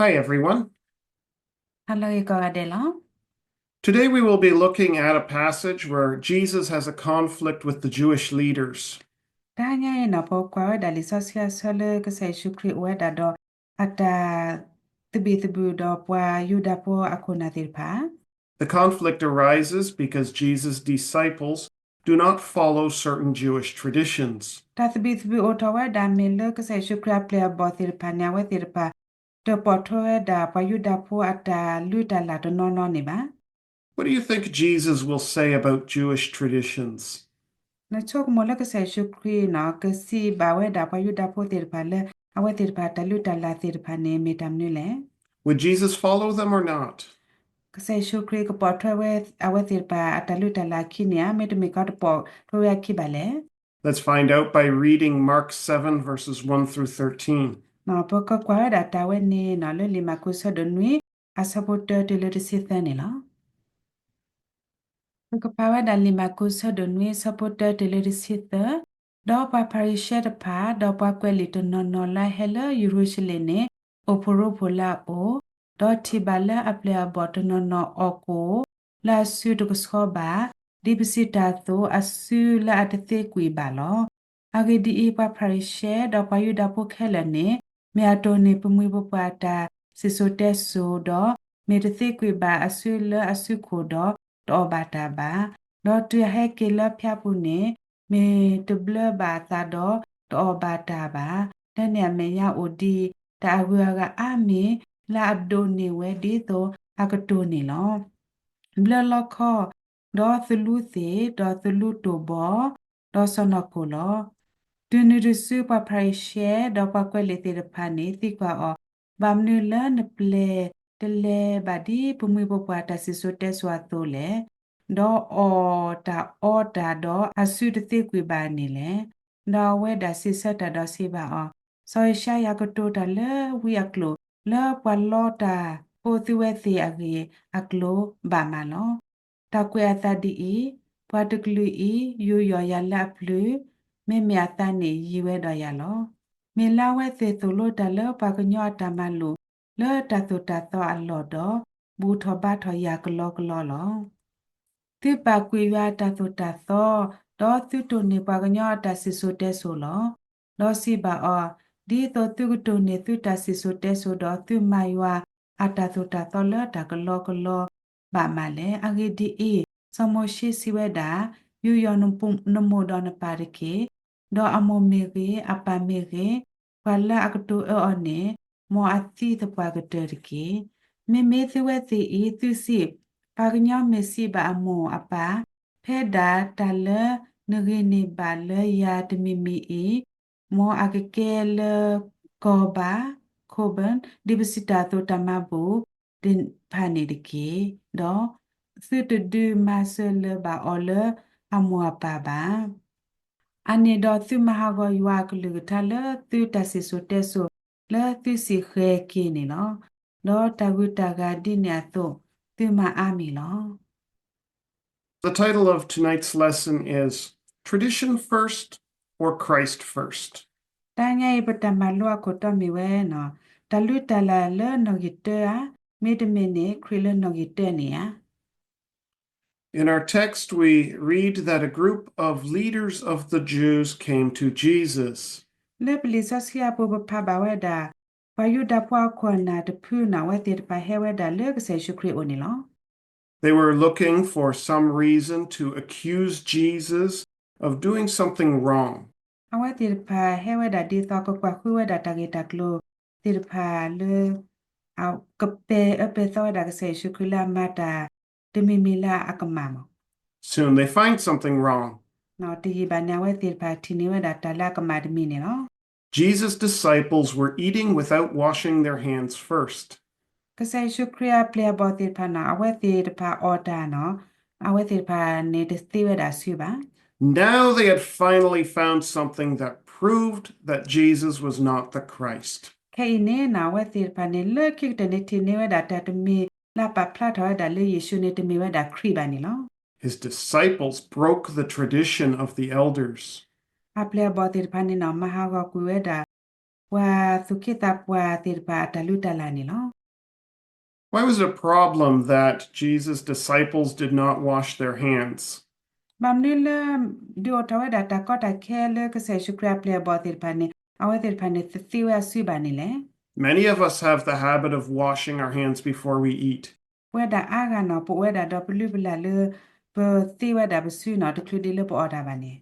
Hi, everyone. ဟါလၢအဂ့ၤကိးဂၤဒဲးလီၤ. Today we will be looking at a passage where Jesus has a conflict with the Jewish leaders. တဟါညါအံၤန့ၣ် ပကွၢ်ဝဲဒၣ်လံာ်စီဆှံအဆၢလၢကစၢ်ယ့ၣ်ၡူးခရံာ်အိၣ်ဝဲဒၣ်ဒီး အတၢ်သဘံၣ်သဘုၣ်ဒီးပှၤယူဒၤဖိအခိၣ်နၢ်သ့ၣ်တဖၣ် The conflict arises because Jesus' disciples do not follow certain Jewish traditions. တၢ်သဘံၣ်သဘုၣ်အိၣ်ထီၣ်ဝဲဒၣ်မ့ၢ်လၢကစၢ်ယ့ၣ်ၡူးခရံာ်အပျဲၢ်အဘီၣ်သ့ၣ်တဖၣ်န့ၣ် အဝဲသ့ၣ်တဖၣ် တပိာ်ထွဲဝဲဒၣ်ပှၤယူဒၤဖိအတၢ်လုၢ်တၢ်လၢ်တနီၤနီၤန့ၣ်ဘၣ်. What do you think Jesus will say about Jewish traditions? နဆိကမိၣ်လၢကစၢ်ယ့ၣ်ၡူးခရံာ်န့ၣ် ကစံးဘၣ်ဝဲဒၣ်ပှၤယူဒၤဖိသ့ၣ်တဖၣ်လၢ အဝဲသ့ၣ်တဖၣ်တၢ်လုၢ်တၢ်လၢ်သ့ၣ်တဖၣ်န့ၣ် မ့ၢ်တၢ်မနုၤလဲၣ်. Would Jesus follow them or not? ကစၢ်ယ့ၣ်ၡူးခရံာ်ကပိာ်ထွဲဝဲ အဝဲသ့ၣ်တဖၣ်အတၢ်လုၢ်တၢ်လၢ်အခံန့ၣ်ဧါ, မ့တမ့ၢ်ကီတပိာ်ထွဲဝဲအခံဘၣ်လဲၣ်. Let's find out by reading Mark seven, verses one through thirteen. ပကကွၢ်ဝဲဒၣ်တၢ်ဝဲန့ၣ်န့ၣ် လၢလံာ်မၢ်ကူးဆၢဒိၣ်နွံ အဆၢဖိတၢတုၤလၢတဆံသၢန့ၣ်လီၤ. ပကဖးဝဲဒၣ်လံာ်မၢ်ကူးဆၢဒိၣ်နွံ ဆၢဖိတၢတုၤလၢတဆံသၢ, ဒီးပှၤဖၤရံၤၡဲတဖၣ် ဒီးပှၤကွဲးလံာ်တနီၤနီၤလၢအဟဲလၢယရူၤၡလ့ၣ်န့ၣ် အိၣ်ဖှိၣ်ရိဖှိၣ်လၢအအိၣ်, ဒီးထံၣ်ဘၣ်လၢအပျဲၢ်အဘီၣ်တနီၤနီၤအီၣ်ကိၣ် လၢအစုတကဆှီဘၣ်, ဒ်ပစံးတၢ်အသိး အစုလၢအတသ့ကွံာ်ဘၣ်လီၤ. အဂ့ၢ်ဒ်အံၤ, ပှၤဖၤရံၤၡဲ ဒီးပှၤယူဒၤဖိခဲလၢာ်န့ၣ် မ့ၢ်အတိၢ်န့ၢ်ပမှံၤပပှၢ်အတၢ်စံၣ်စိၤတဲစိၤဒီး မ့ၢ်တသ့ကွံာ်ဘၣ်အစုလၢအစုခိၣ်ဒီး တအီၣ်ဘၣ်တၢ်ဘၣ်. ဒီးတုၤအဟဲက့ၤလၢဖၠါပူၤန့ၣ် မ့ၢ်တဘျၢဘၣ်အသးဒီး တအီၣ်ဘၣ်တၢ်ဘၣ်. လၢန့ၣ်အမဲာ်ညါအိၣ်ဒံး တၢ်အဂုၤအဂၤအါမံၤ လၢအဒိးန့ၢ်ဝဲဒ်သိးအကတိၢ်န့ၢ်လီၤ. ဘျၢလီခီ, ဒီးသလူသ့ၣ်, ဒီးသလူတိၢ်ဘီ, ဒီးစီၢ်နီၤခိၣ်လီၤ. တုၤနုၤတစုပှၤဖၤရံၤၡဲ ဒီးပှၤကွဲးလံာ်သ့ၣ်တဖၣ်န့ၣ် သံကွၢ်အီၤ, ဘၣ်မနုၤလၢနပျဲၢ်တလဲၤဘၣ်ဒ်ပမှံၤပပှၢ်တၢ်စံၣ်စိၤတဲစိၤအသိးလဲၣ်, ဒီးအီၣ်တၢ်အီတၢ်ဒီးအစုတသ့ကွံာ်ဘၣ်န့ၣ်လဲၣ်. ဒီးအဝဲဒၣ်စံးဆၢတၢ်ဒီးစံးဘၣ်အီၤ, စီၤယၡါယၤကတိၤတၢ်လၢဝံအကျိာ် လၢပှၤလီတၢ်ဖိသုဝဲသ့ၣ်အဂ့ၢ်အကျိၤဘၣ်မးလီၤ. တၢ်ကွဲးအသးဒ်အံၤ, ပှၤတကလုာ်အံၤ ယူးယီၣ်ယၤလၢအပျုၤ, မ့မ့ၢ်အသးန့ၣ်ယံၤဝဲဒီးယၤလီၤ. မ့ၢ်လၢအဝဲသ့ၣ်သိၣ်လိတၢ်လၢပှၤကညီအတၢ်မၤလိာ် လၢတၢ်သိၣ်တၢ်သီအလီၢ်ဒီး ဘူၣ်ထီၣ်ဘါထီၣ်ယၤကလီကလီလီၤ. သုပာ်ကွံာ်ယွၤအတၢ်သိၣ်တၢ်သီ, ဒီးသုတိၢ်န့ၢ်ပှၤကညီအတၢ်စံၣ်စိၤတဲစိၤလီၤ. ဒီးစံးဘၣ်အီၤ, ဒ်သိးသုကတိၢ်န့ၢ်သုတၢ်စံၣ်စိၤတဲစိၤဒီးသုမၤယွၤအတၢ်သိၣ်တၢ်သီလၢတၢ်ကလီကလီဘၣ်မးလဲၣ်. အဂ့ၢ်ဒ်အံၤ, စီၤမိၤၡ့စံးဝဲဒၣ်, ယူးယီၣ်နမိၢ်ဒီးနပၢ်တက့ၢ်. ဒီးအမိၢ်မ့ၢ်ဂ့ၤ, အပၢ်မ့ၢ်ဂ့ၤ, ပှၤလၢအကတိၤအၢအီၤန့ၣ်, မ်အသံသပှၢ်ကတၢၢ်တက့ၢ်. မ့မ့ၢ်သုဝဲသ့ၣ်အံၤ, သုစံး, ပှၤကညီမ့ၢ်စံးဘၣ်အမိၢ်အပၢ်, ဖဲဒၣ်တၢ်လၢနဂ့ၤန့ၢ်ဘၣ်လၢယၤတမံၤမံၤအံၤ, မ်အကကဲလၢကီၢ်ဘၣ်, ခိၣ်ဘၢၣ်, ဒ်ပစံးတၢ်အသိးတၢ်မၤဘူၣ်သ့ၣ်တဖၣ်န့ၣ်တက့ၢ်. ဒီးသုတဒုးမၤစၢၤလၢၤဘၣ်အီၤလၢအမိၢ်အပၢ်ဘၣ်. အန့ၣ်ဒီးသုမၤဟးဂီၤယွၤအကလုၢ်ကထါလၢသုတၢ်စံၣ်စိၤတဲစိၤလၢသုစံၣ်ဃဲၤက့ၤန့ၣ်လီၤ. ဒီးတၢ်ဂုၤတၢ်ဂၤဒ်န့ၣ်အသိး, သုမၤအါမံၤလီၤ. The title of tonight's lesson is Tradition First or Christ First? တဟါညါအံၤပတၢ်မၤလိအခိၣ်တီမ့ၢ်ဝဲ, တၢ်လုၢ်တၢ်လၢ်လၢနီၣ်ဂံၢ်တၢဧါ, မ့တမ့ၢ်န့ၣ် ခရံာ်လၢနီၣ်ဂံၢ်တၢန့ၣ်ဧါ. In our text, we read that a group of leaders of the Jews came to Jesus. လၢပလံာ်စီဆှံအပူၤပဖးဘၣ်ဝဲဒၣ်, ပှၤယူဒၤဖိအခိၣ်အနၢ်တဖုန့ၣ် အဝဲသ့ၣ်တဖၣ်ဟဲဝဲဒၣ်လၢကစၢ်ယ့ၣ်ၡူးခရံာ်အအိၣ်န့ၣ်လီၤ. They were looking for some reason to accuse Jesus of doing something wrong. အဝဲသ့ၣ်တဖၣ်ဟဲဝဲဒၣ်ဒ်သိးကကွၢ်ဃုဝဲဒၣ်တၢ်ဂ့ၢ်တၢ်ကျိၤသ့ၣ်တဖၣ်လၢ ကပဲာ်အၢပဲာ်သီဝဲဒ�်ကစၢ်ယ့ၣ်ၡူးခရံာ်လၢအမၤတၢ်တမံၤမံၤလၢအကမၣ်မး. Soon they find something wrong. တယံာ်ဘၣ်န့ၣ် အဝဲသ့ၣ်တဖၣ်ထံၣ်န့ၢ်ဝဲဒၣ်တၢ်လၢအကမၣ်တမံၤန့ၣ်လီၤ. Jesus' disciples were eating without washing their hands first. ကစၢ်ယ့ၣ်ၡူးခရံာ်အပျဲၢ်အဘီၣ်သ့ၣ်တဖၣ်န့ၣ် အဝဲသ့ၣ်တဖၣ်အီၣ်တၢ်န့ၣ် အဝဲသ့ၣ်တဖၣ်န့ၣ်တသ့ဝဲဒၣ်အစုဘၣ်. Now they had finally found something that proved that Jesus was not the Christ. ခဲအံၤန့ၣ် အဝဲသ့ၣ်တဖၣ်န့ၣ် လၢခံကတၢၢ်န့ၣ်ထံၣ်န့ၢ်ဝဲဒၣ်တၢ်တမံၤလၢအပာ်ဖျါထီၣ်ဝဲဒၣ်လၢယ့ၣ်ၡူးန့ၣ် တမ့ၢ်ဝဲဒၣ်ခရံာ်ဘၣ်န့ၣ်လီၤ. His disciples broke the tradition of the elders. အပျဲၢ်အဘီၣ်သ့ၣ်တဖၣ်န့ၣ် မၤဟးဂီၤကွံာ်ဝဲဒၣ် ပှၤသူၣ်က့သးပှၢ်သ့ၣ်တဖၣ်အတၢ်လုၢ်တၢ်လၢ်န့ၣ်လီၤ. Why was it a problem that Jesus' disciples did not wash their hands? ဘၣ်မနုၤလၢ ဒုးအိၣ်ထီၣ်ဝဲဒၣ်တၢ်ကီတၢ်ခဲလၢကစၢ်ယ့ၣ်ၡူးခရံာ်အပျဲၢ်အဘီၣ်သ့ၣ်တဖၣ်န့ၣ် အဝဲသ့ၣ်တဖၣ်န့ၣ် တသ့ဝဲအစုဘၣ်န့ၣ်လဲၣ်. Many of us have the habit of washing our hands before we eat. ပဝဲဒၣ်အါဂၤန့ၣ် ပအိၣ်ဝဲဒၣ်ဒီးပလုၢ်ပလၢ်လၢ ပသ့ဝဲဒၣ်ပစုန့ၣ် တချုးဒ်လၢပအီၣ်တၢ်ဘၣ်န့ၣ်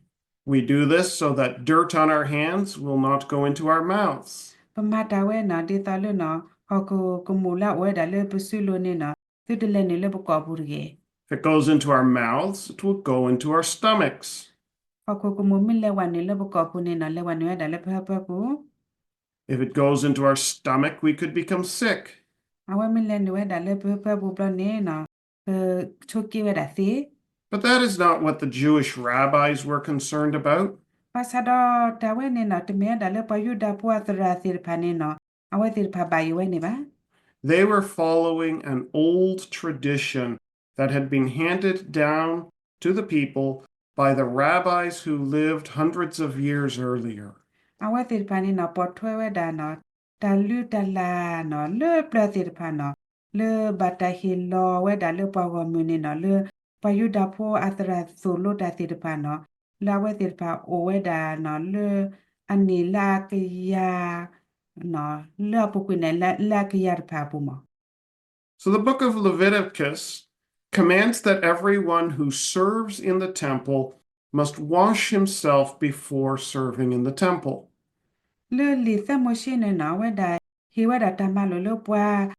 We do this so that dirt on our hands will not go into our mouths. ပမၤတၢ်ဝဲန့ၣ် ဒ်သိးလၢန့ၣ် ဟီၣ်ခိၣ်ကမူၣ်လၢအအိၣ်ဝဲဒၣ်လၢပစုလိၤန့ၣ်န့ၣ် သုတလဲၤနုာ်လၢပကိာ်ပူၤတဂ့ၤ. If it goes into our mouths, it will go into our stomachs. ဟီၣ်ခိၣ်ကမူၣ်မ့ၢ်လဲၤဝဲနုာ်လၢပကိာ်ပူၤန့ၣ်န့ၣ် လဲၤဝဲနုာ်ဝဲဒၣ်လၢပဟၢဖၢပူၤ If it goes into our stomach, we could become sick. အဝဲမ့ၢ်လဲၤနုာ်ဝဲဒၣ်လၢပဟၢဖၢပူၤဘျီန့ၣ်န့ၣ် ပဆိးက့ဝဲဒၣ်သ့. But that is not what the Jewish rabbis were concerned about. ဘၣ်ဆၣ်ဒီးတၢ်ဝဲန့ၣ်န့ၣ် တမ့ၢ်ဝဲဒၣ်လၢပှၤယူဒၤဖိအသရၣ်သ့ၣ်တဖၣ်န့ၣ်န့ၣ် အဝဲသ့ၣ်တဖၣ်ဘၣ်ယိၣ်ဝဲန့ၣ်ဘၣ်. They were following an old tradition that had been handed down to the people by the rabbis who lived hundreds of years earlier. အဝဲသ့ၣ်တဖၣ်န့ၣ်န့ၣ် ပိာ်ထွဲဝဲဒၣ်န့ၣ် တၢ်လုၢ်တၢ်လၢ်န့ၣ် လၢပျၢၤသ့ၣ်တဖၣ်န့ၣ် လၢဘၣ်တၢ်ဟ့ၣ်လီၤဝဲဒၣ်လၢပှၤဂီၢ်မုၢ်န့ၣ်န့ၣ် လၢပှၤယူဒၤဖိအသရၣ်သိၣ်လိတၢ်သ့ၣ်တဖၣ်န့ၣ် လၢအဝဲသ့ၣ်တဖၣ်အိၣ်ဝဲဒၣ်န့ၣ် လၢအနံၣ်လၢအကယၤ လၢအပူၤကွံာ်န့ၣ် လၢအကယၤတဖၣ်အပူၤမး. So the book of Leviticus commands that everyone who serves in the temple must wash himself before serving in the temple. လၢလံာ်သၢမိၤၡ့န့ၣ်န့ၣ် အဝဲဒၣ်ဟ့ၣ်ဝဲဒၣ်တၢ်မၤလိာ်လၢပှၤ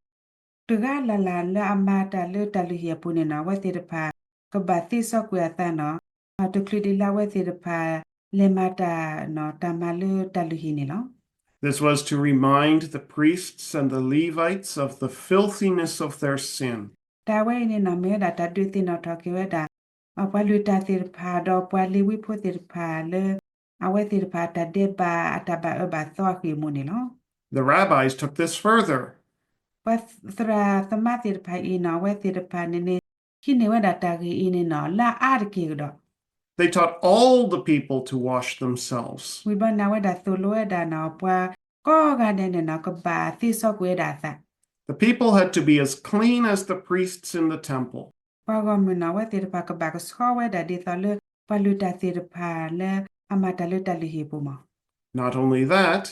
တဂၤလၢ်လၢ်လၢအမၤတၢ်လၢတၢ်လုၢ်ဟံၣ်အပူၤန့ၣ်န့ၣ် အဝဲသ့ၣ်တဖၣ် ကဘၣ်သ့စီကွံာ်အသးန့ၣ် တချုးဒ်လၢအဝဲသ့ၣ်တဖၣ် လဲၤမၤတၢ်န့ၣ် တၢ်မၤလၢတၢ်လုၢ်ဟံၣ်န့ၣ်လီၤ. This was to remind the priests and the Levites of the filthiness of their sin. တၢ်ဝဲအံၤန့ၣ်န့ၣ် မ့ၢ်ဝဲဒၣ်တၢ်ဒုးသ့ၣ်နီၣ်ထီၣ်က့ၤဝဲဒၣ် ပှၤလုၢ်တၢ်သ့ၣ်တဖၣ် ဒီးပှၤလ့ၤဝံဖိသ့ၣ်တဖၣ်လၢ အဝဲသ့ၣ်တဖၣ်တၢ်ဒဲးဘးအတၢ်ဘၣ်အၢဘၣ်သီအဃံအမူန့ၣ်လီၤ. The rabbis took this further. ပှၤသရၣ်သမါသ့ၣ်တဖၣ်အံၤန့ၣ် အဝဲသ့ၣ်တဖၣ်န့ၣ်န့ၣ် ဟံးန့ၢ်ဝဲဒၣ်တၢ်ဂ့ၢ်အံၤန့ၣ်န့ၣ် လၢအအါတက့ၢ်ကဒီး They taught all the people to wash themselves. ဝံၤဘျီန့ၣ် အဝဲဒၣ်သိၣ်လိဝဲဒၣ်န့ၣ် ပှၤကိးဂၤဒဲးန့ၣ်န့ၣ် ကဘၣ်သ့စီကွံာ်ဝဲဒၣ်အသး The people had to be as clean as the priests in the temple. ပှၤဂီၢ်မုၢ်န့ၣ် အဝဲသ့ၣ်တဖၣ်ကဘၣ်ကဆှီဝဲဒၣ်ဒ်သိးလၢ ပှၤလုၢ်တၢ်သ့ၣ်တဖၣ်လၢအမၤတၢ်လၢတၢ်လုၢ်ဟံၣ်အပူၤမး Not only that,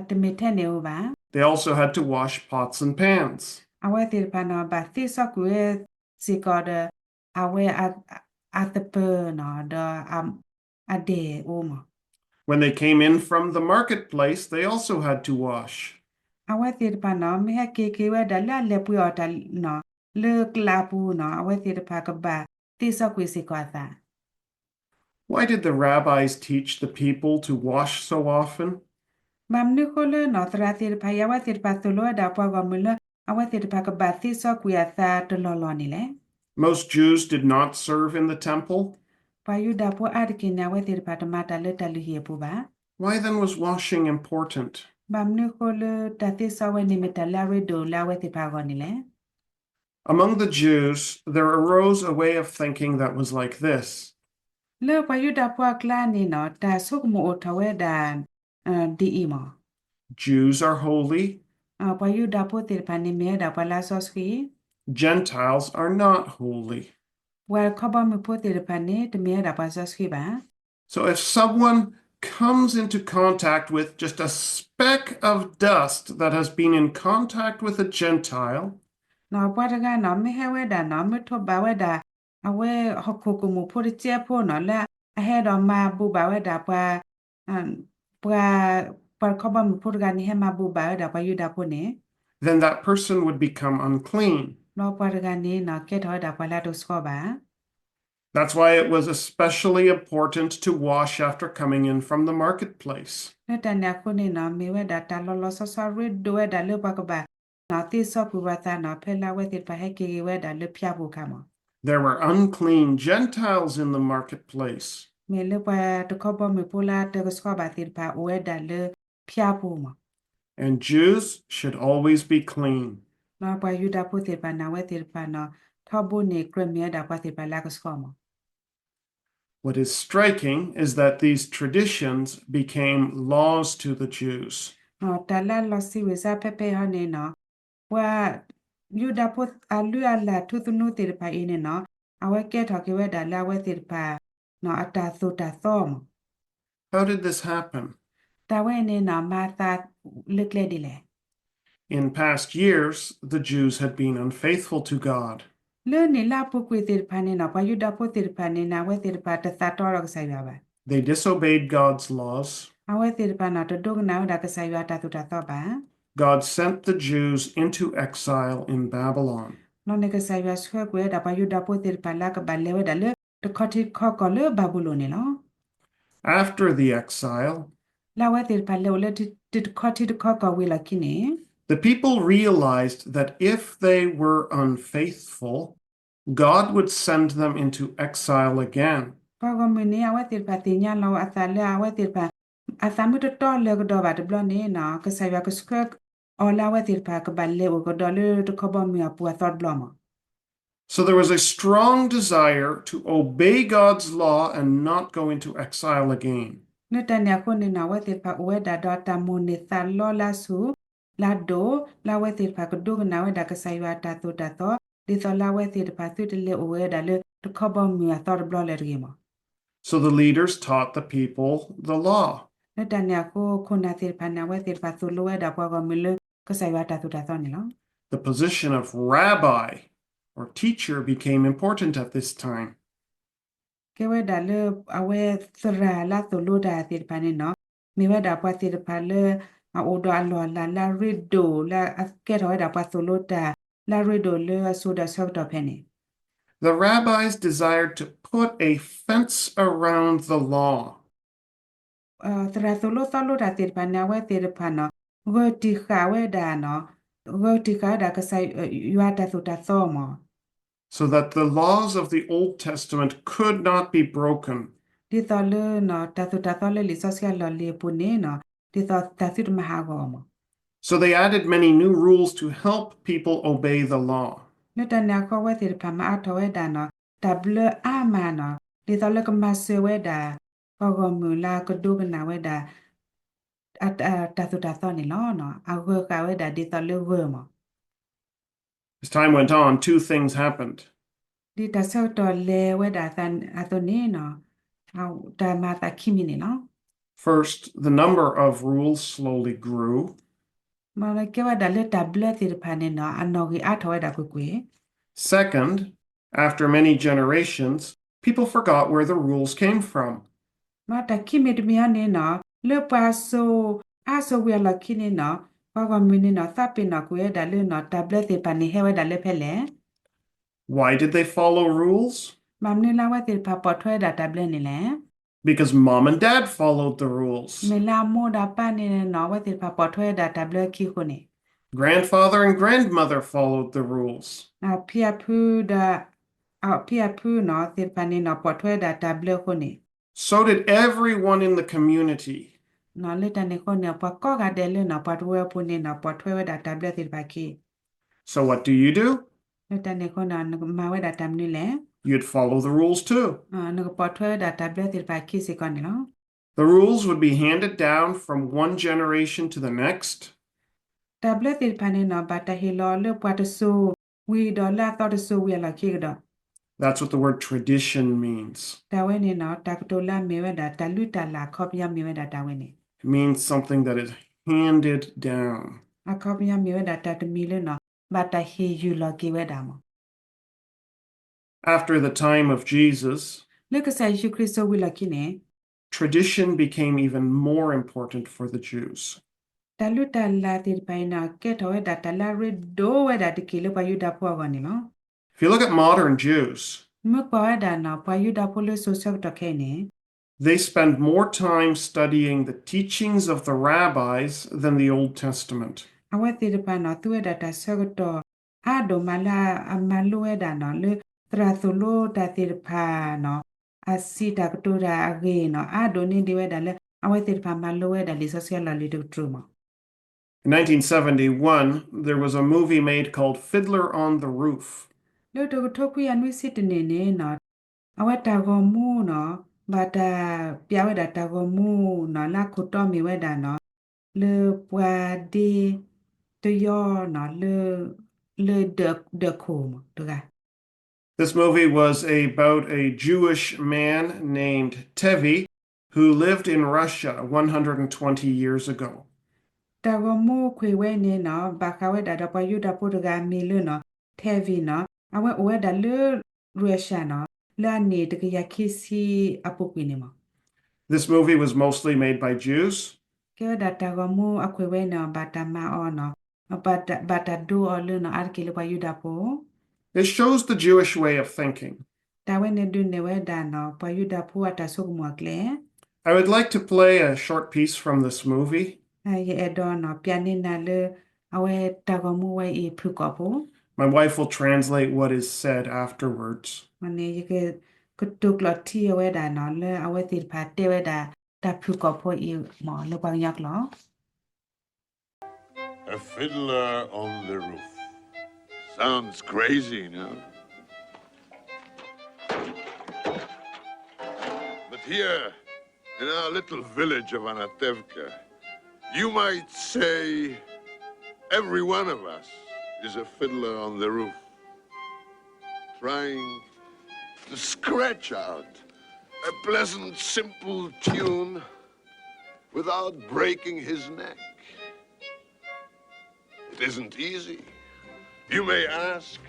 တမ့ၢ်ထဲန့ၣ်ဧိၤဘၣ် they also had to wash pots and pans. အဝဲသ့ၣ်တဖၣ်န့ၣ် ဘၣ်သ့စီကွံာ်ဝဲစ့ၢ်ကီးဒီး အဝဲအသပၢၤန့ၣ် ဒီးအဒဲၣ်အိၣ်မး When they came in from the marketplace, they also had to wash. အဝဲသ့ၣ်တဖၣ်န့ၣ် မ့ၢ်ဟဲက့ၤက့ၤဝဲဒၣ်လၢအလဲၤပှ့ၤအီၣ်တၢ်န့ၣ် လၢကျးပူၤန့ၣ် အဝဲသ့ၣ်တဖၣ်ကဘၣ်သ့စီကွံာ်စ့ၢ်ကီးအသး Why did the rabbis teach the people to wash so often? ဘၣ်မနုၤဃိလၢန့ၣ် သရၣ်သ့ၣ်တဖၣ်အံၤ အဝဲသ့ၣ်တဖၣ်သိၣ်လိဝဲဒၣ်ပှၤဂီၢ်မုၢ်လၢ အဝဲသ့ၣ်တဖၣ်ကဘၣ်သ့စီကွံာ်အသးတလီၢ်လီၢ်န့ၣ်လဲၣ် Most Jews did not serve in the temple. ပှၤယူဒၤဖိအါတက့ၢ်န့ၣ် အဝဲသ့ၣ်တဖၣ်တမၤတၢ်လၢတၢ်လုၢ်ဟံၣ်အပူၤဘၣ် Why then was washing important? ဘၣ်မနုၤဃိလၢတၢ်သ့စီဝဲန့ၣ် မ့ၢ်တၢ်လၢအရ့ဒိၣ်လၢအဝဲသ့ၣ်တဖၣ်အဂီၢ်န့ၣ်လဲၣ် Among the Jews, there arose a way of thinking that was like this. လၢပှၤယူဒၤဖိအကျါန့ၣ်န့ၣ် တၢ်ဆိကမိၣ်အိၣ်ထီၣ်ဝဲဒၣ် ဒ်အံၤမး Jews are holy. ပှၤယူဒၤဖိသ့ၣ်တဖၣ်န့ၣ်မ့ၢ်ဝဲဒၣ်ပှၤလၢအစီဆှံ Gentiles are not holy. ပှၤခီဘီမုၢ်ဖိသ့ၣ်တဖၣ်န့ၣ် တမ့ၢ်ဝဲဒၣ်ပှၤစီဆှံဘၣ် So if someone comes into contact with just a speck of dust that has been in contact with a Gentile, န့ၣ် ပှၤတဂၤန့ၣ် မ့ၢ်ဟဲဝဲဒၣ်န့ၣ် မ့ၢ်ထိးဘၣ်ဝဲဒၣ် အဝဲဟီၣ်ခိၣ်ကမူၣ်ဖိတစဲးဖိန့ၣ် လၢအဟဲဒီးမၤဘူးဘၣ်ဝဲဒၣ်ပှၤ ပှၤ ပှၤခီဘီမုၢ်ဖိတဂၤန့ၣ် ဟဲမၤဘူးဘၣ်ဝဲဒၣ်ပှၤယူဒၤဖိန့ၣ် then that person would become unclean. ဒီးပှၤတဂၤန့ၣ်န့ၣ် ကဲထီၣ်ဝဲဒၣ်ပှၤလၢအတကဆှီဘၣ် That's why it was especially important to wash after coming in from the marketplace. လၢတၢ်န့ၣ်အဃိန့ၣ်န့ၣ် မ့ၢ်ဝဲဒၣ်တၢ်လီၤလီၤဆီဆီရ့ဒိၣ်ဝဲဒၣ်လၢပှၤကဘၣ်န့ၣ် သ့စီကွံာ်ပှၤသးန့ၣ် ဖဲလၢအဝဲသ့ၣ်တဖၣ်ဟဲက့ၤက့ၤဝဲဒၣ်လၢဖၠါပူၤအခါမး There were unclean Gentiles in the marketplace. မ့ၢ်လၢပှၤတခီဘီမုၢ်ဖိလၢတကဆှီဘၣ်သ့ၣ်တဖၣ်အိၣ်ဝဲဒၣ်လၢဖၠါပူၤမး And Jews should always be clean. ဒီးပှၤယူဒၤဖိသ့ၣ်တဖၣ်န့ၣ် အဝဲသ့ၣ်တဖၣ်န့ၣ် ထီဘိန့ၣ်ကြၢးမ့ၢ်ဝဲဒၣ်ပှၤသ့ၣ်တဖၣ်လၢအကဆှီမး What is striking is that these traditions became laws to the Jews. တၢ်လၢအလီၤစံးဝံၤစါဖဲဖဲအံၤဟီန့ၣ်နီၤ, ပှၤယူဒၤဖိအလုၢ်အလၢ်ထူသနူသ့ၣ်တဖၣ်အံၤန့ၣ်နီၤ, အဝဲကဲထီၣ်က့ၤဝဲဒၣ်လၢအဝဲသ့ၣ်တဖၣ် အတၢ်သိၣ်တၢ်သီမး. How did this happen? တၢ်ဝဲအံၤန့ၣ်နီၤ မၤသးလၢကျဲဒ်လဲၣ်. In past years, the Jews had been unfaithful to God. လၢနံၣ်လၢအပူၤကွံာ်သ့ၣ်တဖၣ်န့ၣ်နီၤ ပှၤယူဒၤဖိသ့ၣ်တဖၣ်န့ၣ်နီၤ အဝဲသ့ၣ်တဖၣ်တသးတီဒီးကစၢ်ယွၤဘၣ်. They disobeyed God's laws. အဝဲသ့ၣ်တဖၣ်နီၤ တဒိကနၣ်ဝဲဒၣ်ကစၢ်ယွၤအတၢ်သိၣ်တၢ်သီဘၣ်. God sent the Jews into exile in Babylon. လီၤန့ၣ်ကစၢ်ယွၤဆှၢကွံာ်ဝဲဒၣ်ပှၤယူဒၤဖိသ့ၣ်တဖၣ်လၢအကဘၣ်လဲၤဝဲဒၣ်လၢ တခီထံတခီကီၢ်လၢဘၤဘူလိၣ်န့ၣ်လီၤ. After the exile, လၢအဝဲသ့ၣ်တဖၣ်လဲၤအိၣ်လၢတခီထံတခီကီၢ်ဝံၤလီၢ်ခံန့ၣ် the people realized that if they were unfaithful, God would send them into exile again. ပှၤဂီၢ်မုၢ်န့ၣ် အဝဲသ့ၣ်တဖၣ်သ့ၣ်ညါလီၤအသးလၢအဝဲသ့ၣ်တဖၣ် အသးမုၢ်တတီလၢၤကဒီးဘၣ်တဘျီန့ၣ်နီၤ ကစၢ်ယွၤကဆှၢအီၤလၢအဝဲသ့ၣ်တဖၣ်ကဘၣ်လဲၤအိၣ်ကဒီးလၢတခီဘီမုၢ်အပူၤအသီတဘျီမး. So there was a strong desire to obey God's law and not go into exile again. လၢတၢ်န့ၣ်အဃိန့ၣ်နီၤ အဝဲသ့ၣ်တဖၣ်အိၣ်ဝဲဒၣ်ဒီးတၢ်မိၣ်န့ၢ်သးလီလၢအဆူၣ်လၢအဒိၣ် လၢအဝဲသ့ၣ်တဖၣ်ကဒိကနၣ်ဝဲဒၣ်ကစၢ်ယွၤအတၢ်သိၣ်တၢ်သီ ဒ်သိးလၢအဝဲသ့ၣ်တဖၣ်သုတလဲၤအိၣ်ဝဲဒၣ်လၢတခီဘီမုၢ်အသီတဘျီလၢၤတဂ့ၤမး. So the leaders taught the people the law. လၢတၢ်န့ၣ်အဃိ ခိၣ်နၢ်သ့ၣ်တဖၣ်န့ၣ် အဝဲသ့ၣ်တဖၣ်သိၣ်လိဝဲဒၣ်ပှၤဂီၢ်မုၢ်လၢကစၢ်ယွၤအတၢ်သိၣ်တၢ်သီန့ၣ်လီၤ. The position of rabbi or teacher became important at this time. ကဲဝဲဒၣ်လၢအဝဲသရၣ်လၢအသိၣ်လိတၢ်သ့ၣ်တဖၣ်န့ၣ်နီၤ မ့ၢ်ဝဲဒၣ်ပှၤသ့ၣ်တဖၣ်လၢ အအိၣ်ဒီးအလီၢ်အလၤလၢအရ့ဒိၣ်လၢအကဲထီၣ်ဝဲဒၣ်ပှၤသိၣ်လိတၢ် လၢအရ့ဒိၣ်လၢအစိၤဒီးဆၢကတီၢ်ဖဲန့ၣ် The rabbis desired to put a fence around the law. သရၣ်သိၣ်လိသီလိတၢ်သ့ၣ်တဖၣ်န့ၣ် အဝဲသ့ၣ်တဖၣ်နီၤ ဂၢၢ်တံာ်ဃာ်ဝဲဒၣ်နီၤ ဂၢၢ်တံာ်ဃာ်ဝဲဒၣ်ကစၢ်ယွၤတၢ်သိၣ်တၢ်သီမး So that the laws of the Old Testament could not be broken. ဒ်သိးလၢ တၢ်သိၣ်တၢ်သီလၢလံာ်စီဆှံအလီၢ်လံၤအပူၤန့ၣ်နီၤ ဒ်သိးတၢ်သုတမၤဟးဂီၤအီၤမး So they added many new rules to help people obey the law. လၢတၢ်န့ၣ်အဃိ အဝဲသ့ၣ်တဖၣ်မၤအါထီၣ်ဝဲဒၣ်နီၤ တၢ်ဘျၢအါမးနီၤ ဒ်သိးလၢကမၤစၢၤဝဲဒၣ် ပှၤဂီၢ်မုၢ်လၢကဒိကနၣ်ဝဲဒၣ် တၢ်သိၣ်တၢ်သီန့ၣ်လီၤ. အဂၢၢ်ဃာ်ဝဲဒၣ်ဒ်သိးလၢဂၢၢ်မး As time went on, two things happened. ဒ်တၢ်ဆၢကတီၢ်လဲၤဝဲဒၣ်အသိးန့ၣ်နီၤ တၢ်မၤအသးခံမံၤန့ၣ်လီၤ. First, the number of rules slowly grew. မ့ၢ်ကဲဝဲဒၣ်လၢတၢ်ဘျၢသ့ၣ်တဖၣ်န့ၣ်နီၤ အနီၣ်ဂံၢ်အါထီၣ်ဝဲဒၣ်ကွ့ၢ်ကွ့ၢ် Second, after many generations, people forgot where the rules came from. မ့ၢ်တၢ်ခံမံၤတမံၤအံၤန့ၣ်နီၤ လၢပှၤစိၤအါစိၤဝံၤအလီၢ်ခံန့ၣ်နီၤ ပှၤဂီၢ်မုၢ်န့ၣ်နီၤ သးပ့ၤနီၣ်ကွံာ်ဝဲဒၣ်လၢနီၤ တၢ်ဘျၢသ့ၣ်တဖၣ်န့ၣ်ဟဲဝဲဒၣ်လၢဖဲလဲၣ် Why did they follow rules? ဘၣ်မနုၤလၢအဝဲသ့ၣ်တဖၣ်ပိာ်ထွဲဝဲဒၣ်တၢ်ဘျၢန့ၣ်လဲၣ် Because mom and dad followed the rules. မ့ၢ်လၢအမိၢ်ဒီးပၢ်န့ၣ်နီၤ အဝဲသ့ၣ်တဖၣ်ပိာ်ထွဲဝဲဒၣ်တၢ်ဘျၢခံအဃိန့ၣ် Grandfather and grandmother followed the rules. ဖံအဖုဒီး ဖံအဖုနီၤ သ့ၣ်တဖၣ်န့ၣ်နီၤ ပိာ်ထွဲဝဲဒၣ်တၢ်ဘျၢအဃိန့ၣ် So did everyone in the community. လၢတၢ်န့ၣ်အဃိန့ၣ် ပှၤကိးဂၤဒဲးလၢနီၤ ပှၤတဝၢအပူၤန့ၣ်နီၤ ပိာ်ထွဲဝဲဒၣ်တၢ်ဘျၢသ့ၣ်တဖၣ်ခံ So what do you do? လၢတၢ်န့ၣ်အဃိန့ၣ် နကမၤဝဲဒၣ်တၢ်မနုၤလဲၣ် You'd follow the rules too. နကပိာ်ထွဲဝဲဒၣ်တၢ်ဘျၢသ့ၣ်တဖၣ်ခံစ့ၢ်ကီးန့ၣ်လီၤ. The rules would be handed down from one generation to the next. တၢ်ဘျၢသ့ၣ်တဖၣ်န့ၣ်နီၤ ဘၣ်တၢ်ဟ့ၣ်လီၤလၢပှၤတစိၤဝံၤဒီးလၢအသီတစိၤဝံၤအလီၢ်ခံကဒီး That's what the word tradition means. တၢ်ဝဲန့ၣ်နီၤ တၢ်ကတိၤလၢအမ့ၢ်ဝဲဒၣ် တၢ်လုၢ်တၢ်လၢ်အခီပညီမ့ၢ်ဝဲဒၣ်တၢ်ဝဲန့ၣ် It means something that is handed down. အခီပညီမ့ၢ်ဝဲဒၣ်တၢ်တမံၤလၢနီၤ ဘၣ်တၢ်ဟ့ၣ်ယုၢ်လီၤက့ၤဝဲဒၣ်မး After the time of Jesus, လၢကစၢ်ယ့ၣ်ၡူးခရံာ်စိၤဝံၤအလီၢ်ခံန့ၣ် tradition became even more important for the Jews. တၢ်လုၢ်တၢ်လၢ်သ့ၣ်တဖၣ်အံၤန့ၣ် ကဲထီၣ်ဝဲဒၣ်တၢ်လၢအရ့ဒိၣ်ဝဲဒၣ်တက့ၢ်လၢပှၤယူဒၤဖိအဂီၢ်န့ၣ်လီၤ. If you look at modern Jews, မ့ၢ်ကွၢ်ဝဲဒၣ်နီၤ ပှၤယူဒၤဖိလၢစိၤဆၢကတီၢ်ခဲအံၤန့ၣ် they spend more time studying the teachings of the rabbis than the Old Testament. အဝဲသ့ၣ်တဖၣ်နီၤ သူဝဲဒၣ်တၢ်ဆၢကတီၢ် အါဒိၣ်မးလၢအမၤလိဝဲဒၣ်နီၤ လၢသရၣ်သိၣ်လိတၢ်သ့ၣ်တဖၣ်နီၤ အစံးတၢ်ကတိၤတၢ်အဂ့ၢ်နီၤ အါဒိၣ်န့ၢ်ဒံးဝဲဒၣ်လၢ အဝဲသ့ၣ်တဖၣ်မၤလိဝဲဒၣ်လံာ်စီဆှံအလီၢ်လံၤတကတြူၢ်မး. In nineteen seventy-one, there was a movie made called Fiddler on the Roof. လၢတကထိခွံကယၤနွံဆံတၢန့ၣ်န့ၣ်နီၤ အဝဲတၢ်ဂီၤမူနီၤ ဘၣ်တၢ်ပျးဝဲဒၣ်တၢ်ဂီၤမူနီၤ လၢအခိၣ်တီမ့ၢ်ဝဲဒၣ်နီၤ လၢပှၤဒ့တယီနီၤ လၢ လၢဒၢးခိၣ်တဂၤ This movie was about a Jewish man named Tevi who lived in Russia one hundred twenty years ago. တၢ်ဂီၤမူခွဲးဝဲန့ၣ်နီၤ ဘၣ်ဃးဝဲဒၣ်ဒီးပှၤယူဒၤဖိတဂၤမံၤလၢနီၤ Tevi နီၤ အဝဲအိၣ်ဝဲဒၣ်လၢ Russia နီၤ လၢအနံၣ်တကယၤခံဆံအပူၤကွံာ်န့ၣ်မး This movie was mostly made by Jews. ကဲဝဲဒၣ်တၢ်ဂီၤမူအခွဲးဝဲန့ၣ် ဘၣ်တၢ်မၤအီၤနီၤ ဘၣ်တၢ်ဒိအီၤလၢနီၤ အါတက့ၢ်လၢပှၤယူဒၤဖိ It shows the Jewish way of thinking. တၢ်ဝဲန့ၣ်ဒုးနဲၣ်ဝဲဒၣ်နီၤ ပှၤယူဒၤဖိအတၢ်ဆိကမိၣ်အကျဲ I would like to play a short piece from this movie. ယအဲၣ်ဒိးနီၤ ပျးန့ၢ်နၤလၢ အဝဲတၢ်ဂီၤမူဝဲအံၤဖုၣ်ကိာ်ဖိ My wife will translate what is said afterwards. န့ၣ် ယက ကတိၤကျိာ်ထံအဝဲဒၣ်နီၤ လၢအဝဲသ့ၣ်တဖၣ်တဲဝဲဒၣ် တၢ်ဖုၣ်ကိာ်ဖိအံၤမး လၢပှၤကညီကျိာ် A fiddler on the roof. Sounds crazy, no? But here, in our little village of Anatevka, you might say every one of us is a fiddler on the roof, trying to scratch out a pleasant, simple tune without breaking his neck. It isn't easy. You may ask,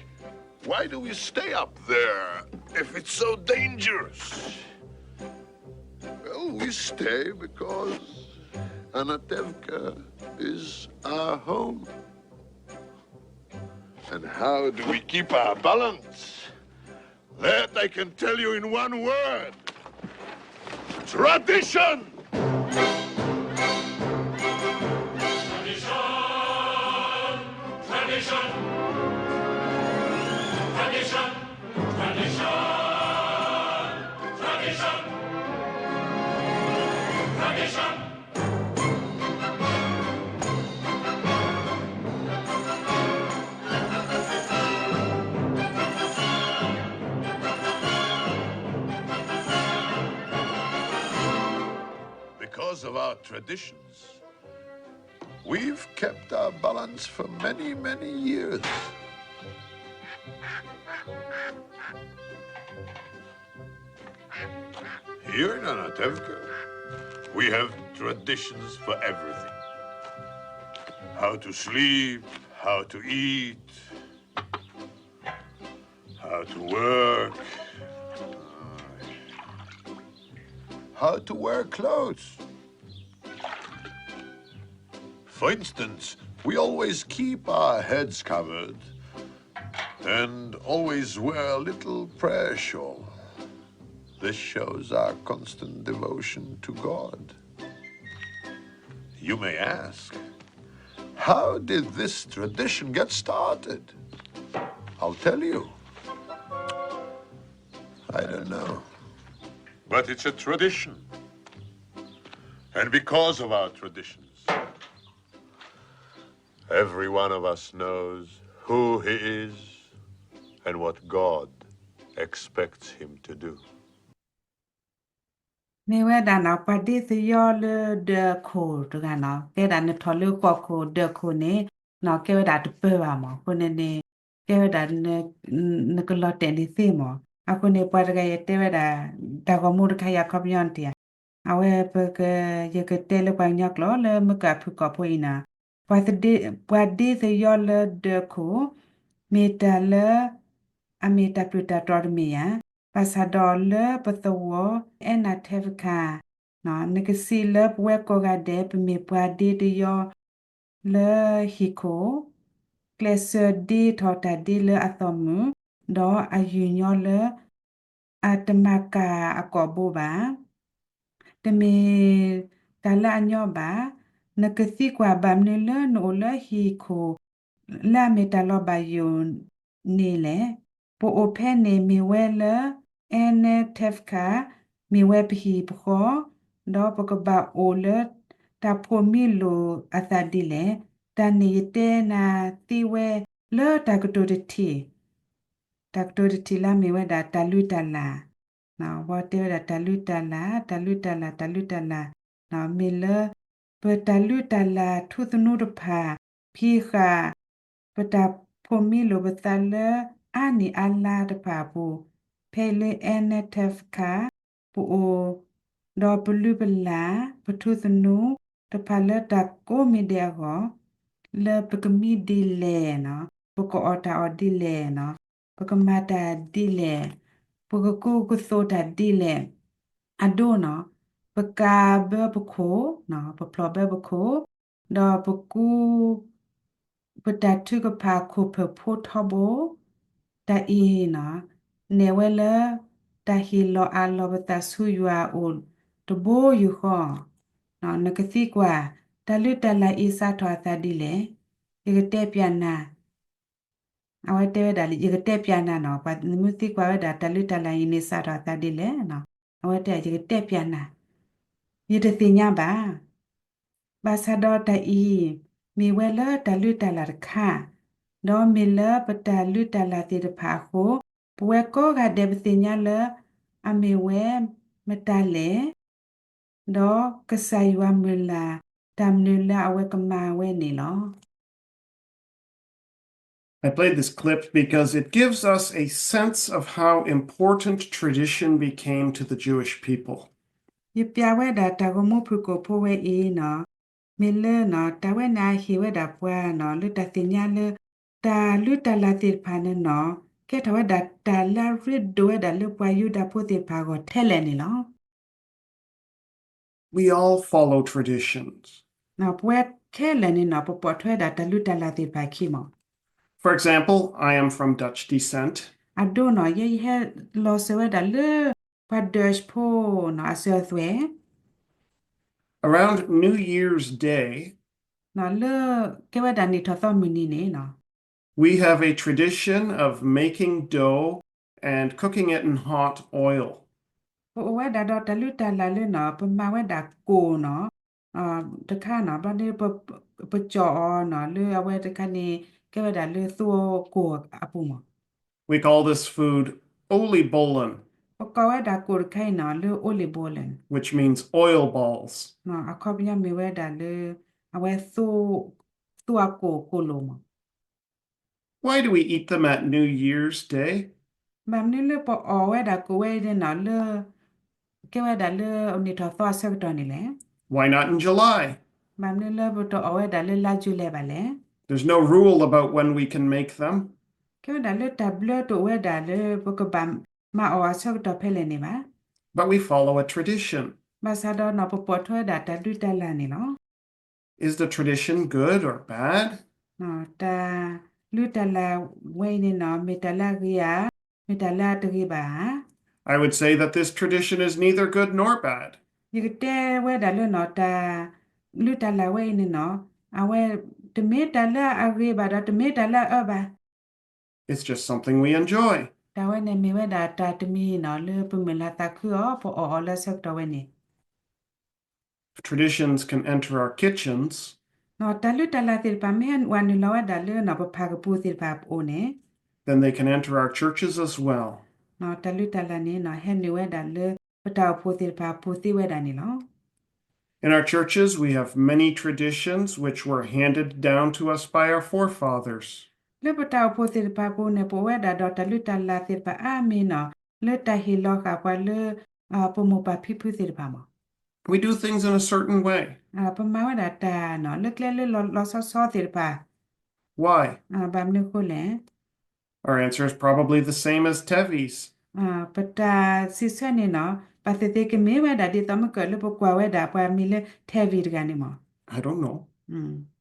why do we stay up there if it's so dangerous? Well, we stay because Anatevka is our home. And how do we keep our balance? That I can tell you in one word. Tradition! Because of our traditions, we've kept our balance for many, many years. Here in Anatevka, we have traditions for everything. How to sleep, how to eat, how to work, how to wear clothes. For instance, we always keep our heads covered and always wear a little prayer shawl. This shows our constant devotion to God. You may ask, how did this tradition get started? I'll tell you. I don't know. But it's a tradition. And because of our traditions, every one of us knows who he is and what God expects him to do. မ့ၢ်ဝဲဒၣ်နီၤ ပှၤဒ့သယီလၢဒၢးခိၣ်တဂၤနီၤ ကဲဒၣ်နထီၣ်လၢဃိာ်ခိၣ်ဒၢးခိၣ်န့ၣ် နီၤ ကဲဝဲဒၣ်တပၢၢ်ဘၣ်မး အဃိန့ၣ်န့ၣ် ကဲဝဲဒၣ် နကလီၤတဲာ်န့ၢ်သ့မး အဃိန့ၣ် ပှၤတဂၤယတဲဝဲဒၣ် တၢ်ဂီၤမူတခါယၤခီပညီနတံၢ်ဧါ အဝဲပက ယကတဲလၢပှၤကညီကျိာ်လၢမ့ၢ်ကအဖုၣ်ကိာ်ဖိအံၤနီၤ ပှၤဒ့သယီလၢဒၢးခိၣ် မ့ၢ်တၢ်လၢ အမ့ၢ်တၢ်ပျုၢ်တၢ်တြီတမ့ၢ်ဧါ ဘၣ်ဆၣ်ဒီးလၢပသဝီ အဲၣ်နၤထဲဖခါ နကစံးလၢပဝဲကိးဂၤဒဲး ပမ့ၢ်ပှၤဒ့တယီ လၢဟံၣ်ခိၣ် ကျဲးစၢးဒ့ထီၣ်တၢ်ဒ့လၢအသီၣ်မုာ် ဒီးအယူၢ်ညီလၢ အတမၤကၢ်အကိာ်ဘိဘၣ်. တမ့ၢ်တၢ်လၢအညီဘၣ်. နကသံကွၢ်ဘၣ်မနုၤလၢနအိၣ်လၢဟံၣ်ခိၣ် လၢအမ့ၢ်တၢ်လီၤဘၣ်ယိၣ်န့ၣ်လဲၣ်. ပအိၣ်ဖဲန့ၣ်မ့ၢ်ဝဲလၢ အဲၣ်နၤထဲဖခါ မ့ၢ်ဝဲပဟံၣ်ပဃီ ဒီးပကဘၣ်အိၣ်လၢတၢ်ဖိးမံလိာ်အသးဒ်လဲၣ်. တၢ်န့ၣ်ယတဲနၤသ့ဝဲလၢတၢ်ကတိၤတထံၣ်, တၢ်ကတိၤတထံၣ်လၢအမ့ၢ်ဝဲဒၣ်တၢ်လုၢ်တၢ်လၢ်, ဝဲတဲဝဲဒၣ်တၢ်လုၢ်တၢ်လၢ်, တၢ်လုၢ်တၢ်လၢ်, တၢ်လုၢ်တၢ်လၢ်, မ့ၢ်လၢ ပတၢ်လုၢ်တၢ်လၢ်ထူသနူတဖၣ် ဖံးဃာ် ပတၢ်ဖိးမံလိာ်ပသးလၢအါနံၣ်အါလါတဖၣ်အပူၤ, ဖဲလၢ N F ခါ ပအိၣ်, ဒီးပလုၢ်ပလၢ် ပထူသနူတဖၣ်လၢတၢ်ကိးမံၤဒဲးအဂီၢ်, လၢပကမံဒ်လဲၣ်, ပကအီၣ်တၢ်အီၣ်ဒ်လဲၣ်, ပကမၤတၢ်ဒ်လဲၣ်, ပကကူကသိးတၢ်ဒ်လဲၣ်, အဒိန့ၣ် ပကၤဘၢပခိၣ်, ပဖျိးဘၢပခိၣ်, ဒီးပကူ ပတၢ်ထုကဖၣ်ခိၣ်ဖၢၣ်ဖိထီဘိ, တၢ်အံၤန့ၣ် နဲၣ်ဝဲလၢ တၢ်ဟ့ၣ်လီၤအးလီၤပသးဆူယွၤအအိၣ်တဘိယူၢ်ဃီ, နကသံကွၢ်, တၢ်လုၢ်တၢ်လၢ်အံၤစးထီၣ်အသးဒ်လဲၣ်, ယကတဲပျးနၤ, အဝဲတဲဝဲဒၣ် ယကတဲပျးနၤန့ၣ်, ပှၤမ့ၢ်သံကွၢ်ဝဲဒၣ် တၢ်လုၢ်တၢ်လၢ်အံၤန့ၣ်စးထီၣ်အသးဒ်လဲၣ်, အဝဲတဲ ယကတဲပျးနၤ, ယတသ့ၣ်ညါဘၣ်. ဘၣ်ဆၣ်ဒီးတၢ်အံၤ မ့ၢ်ဝဲလၢတၢ်လုၢ်တၢ်လၢ်တခါ, ဒီးမ့ၢ်လၢပတၢ်လုၢ်တၢ်လၢ်သ့ၣ်တဖၣ်အဃိ, ပဝဲကိးဂၤဒဲးပသ့ၣ်ညါလၢ အမ့ၢ်ဝဲမတၤလဲၣ်, ဒီးကစၢ်ယွၤမုၢ်လၢ်တၢ်မနုၤလၢအဝဲကမၤဝဲန့ၣ်လီၤ. I played this clip because it gives us a sense of how important tradition became to the Jewish people. ယပျးဝဲဒၣ်တၢ်ဂီၤမူဖုၣ်ကိာ်ဖိဝဲအံၤန့ၣ်, မ့ၢ်လၢန့ၣ် တၢ်ဝဲန့ၣ်အဟ့ၣ်ဝဲဒၣ်ပှၤန့ၣ် လၢတၢ်သ့ၣ်ညါလၢ တၢ်လုၢ်တၢ်လၢ်သ့ၣ်တဖၣ်န့ၣ်န့ၣ် ကဲထီၣ်ဝဲဒၣ်တၢ်လၢအရ့ဒိၣ်ဝဲဒၣ်လၢပှၤယူဒၤဖိသ့ၣ်တဖၣ်အဂီၢ်ထဲလဲၣ်န့ၣ်လီၤ. We all follow traditions. ပဝဲခဲလၢာ်န့ၣ်န့ၣ် ပပိာ်ထွဲဝဲဒၣ်တၢ်လုၢ်တၢ်လၢ်သ့ၣ်တဖၣ်အခံမး. For example, I am from Dutch descent. အဒိန့ၣ် ယဲယဟဲလီၤစၢၤဝဲဒၣ်လၢ ပှၤ Dutch ဖိန့ၣ် အစၢၤအသွဲၣ် Around New Year's Day, လၢ ကဲဝဲဒၣ်နံၣ်ထီၣ်သီမုၢ်နံၤန့ၣ် we have a tradition of making dough and cooking it in hot oil. ပအိၣ်ဝဲဒၣ်ဒီးတၢ်လုၢ်တၢ်လၢ်လၢန့ၣ် ပမၤဝဲဒၣ်ကိၣ်န့ၣ် တခါန့ၣ် ဘျီန့ၣ် ပကၠီၣ်အီၤန့ၣ် လၢအဝဲတခါန့ၣ် ကဲဝဲဒၣ်လၢသူကိၣ်အပူၤမး. We call this food oliebollen, ပကိးဝဲဒၣ်ကိၣ်တခါအံၤန့ၣ် လၢ oliebollen, which means oil balls. အခီပညီမ့ၢ်ဝဲဒၣ်လၢ အဝဲ သူအကိၣ်ကိၣ်လိာ်မး. Why do we eat them at New Year's Day? ဘၣ်မနုၤလၢပအီၣ်ဝဲဒၣ်ကိၣ်ဝဲအံၤန့ၣ်န့ၣ် လၢ ကဲဝဲဒၣ်လၢနံၣ်ထီၣ်သီအဆၢကတီၢ်န့ၣ်လဲၣ်. Why not in July? ဘၣ်မနုၤလၢပတအီၣ်ဝဲဒၣ်လၢလါ July ဘၣ်လဲၣ်. There's no rule about when we can make them. ကဲဝဲဒၣ်လၢတၢ်ဘျၢတအိၣ်ဝဲဒၣ်လၢပကဘၣ်မၤအီၣ်အဆၢကတီၢ်ဖဲလဲၣ်န့ၣ်ဘၣ်. But we follow a tradition. ဘၣ်ဆၣ်ဒီးန့ၣ် ပပိာ်ထွဲဝဲဒၣ်တၢ်လုၢ်တၢ်လၢ်န့ၣ်လီၤ. Is the tradition good or bad? တၢ်လုၢ်တၢ်လၢ်ဝဲအံၤန့ၣ်န့ၣ် မ့ၢ်တၢ်လၢအဂ့ၤဧါ, မ့ၢ်တၢ်လၢအတဂ့ၤဘၣ်ဧါ. I would say that this tradition is neither good nor bad. ယကတဲဝဲဒၣ်လၢန့ၣ် တၢ်လုၢ်တၢ်လၢ်ဝဲအံၤန့ၣ်န့ၣ် အဝဲ တမ့ၢ်တၢ်လၢအဂ့ၤဘၣ်ဒီး တမ့ၢ်တၢ်လၢအအၢဘၣ်. It's just something we enjoy. တၢ်ဝဲန့ၣ်မ့ၢ်ဝဲဒၣ်တၢ်တမံၤန့ၣ် လၢပမုၢ်လၢ်သးခုအီၤ ပအီၣ်အီၤလၢအဆၢကတီၢ်ဝဲန့ၣ် Traditions can enter our kitchens. တၢ်လုၢ်တၢ်လၢ်သ့ၣ်တဖၣ် မ့ၢ်ဟဲဝဲနုာ်လီၤဝဲဒၣ်လၢပဖၣ်ကပူၤသ့ၣ်တဖၣ်အအိၣ်န့ၣ် Then they can enter our churches as well. တၢ်လုၢ်တၢ်လၢ်န့ၣ် ဟဲနုာ်ဝဲဒၣ်လၢပတၢ်အိၣ်ဖှိၣ်သ့ၣ်တဖၣ်အပူၤသ့ဝဲဒၣ်န့ၣ်လီၤ. In our churches, we have many traditions which were handed down to us by our forefathers. လၢပတၢ်အိၣ်ဖှိၣ်သ့ၣ်တဖၣ်အပူၤန့ၣ် ပအိၣ်ဝဲဒၣ်ဒီးတၢ်လုၢ်တၢ်လၢ်သ့ၣ်တဖၣ်အါမံၤန့ၣ် လၢတၢ်ဟ့ၣ်လီၤဃာ်ပှၤလၢ ပမိၢ်ပၢ်ဖံဖုသ့ၣ်တဖၣ်မး We do things in a certain way. ပမၤဝဲဒၣ်တၢ်န့ၣ် လၢကျဲလၢလီၤလီၤဆီဆီသ့ၣ်တဖၣ် Why? ဘၣ်မနုၤအဃိလဲၣ်. Our answer is probably the same as Tevi's. ပတၢ်စံးဆၢန့ၣ်န့ၣ် ဘၣ်သ့ၣ်သ့ၣ်ကမ့ၢ်ဝဲဒၣ်ဒ်သိးမုၢ်ကၢၢ်လၢပကွၢ်ဝဲဒၣ်ပှၤမံၤလၢ Tevi တဂၤန့ၣ်မး I don't know.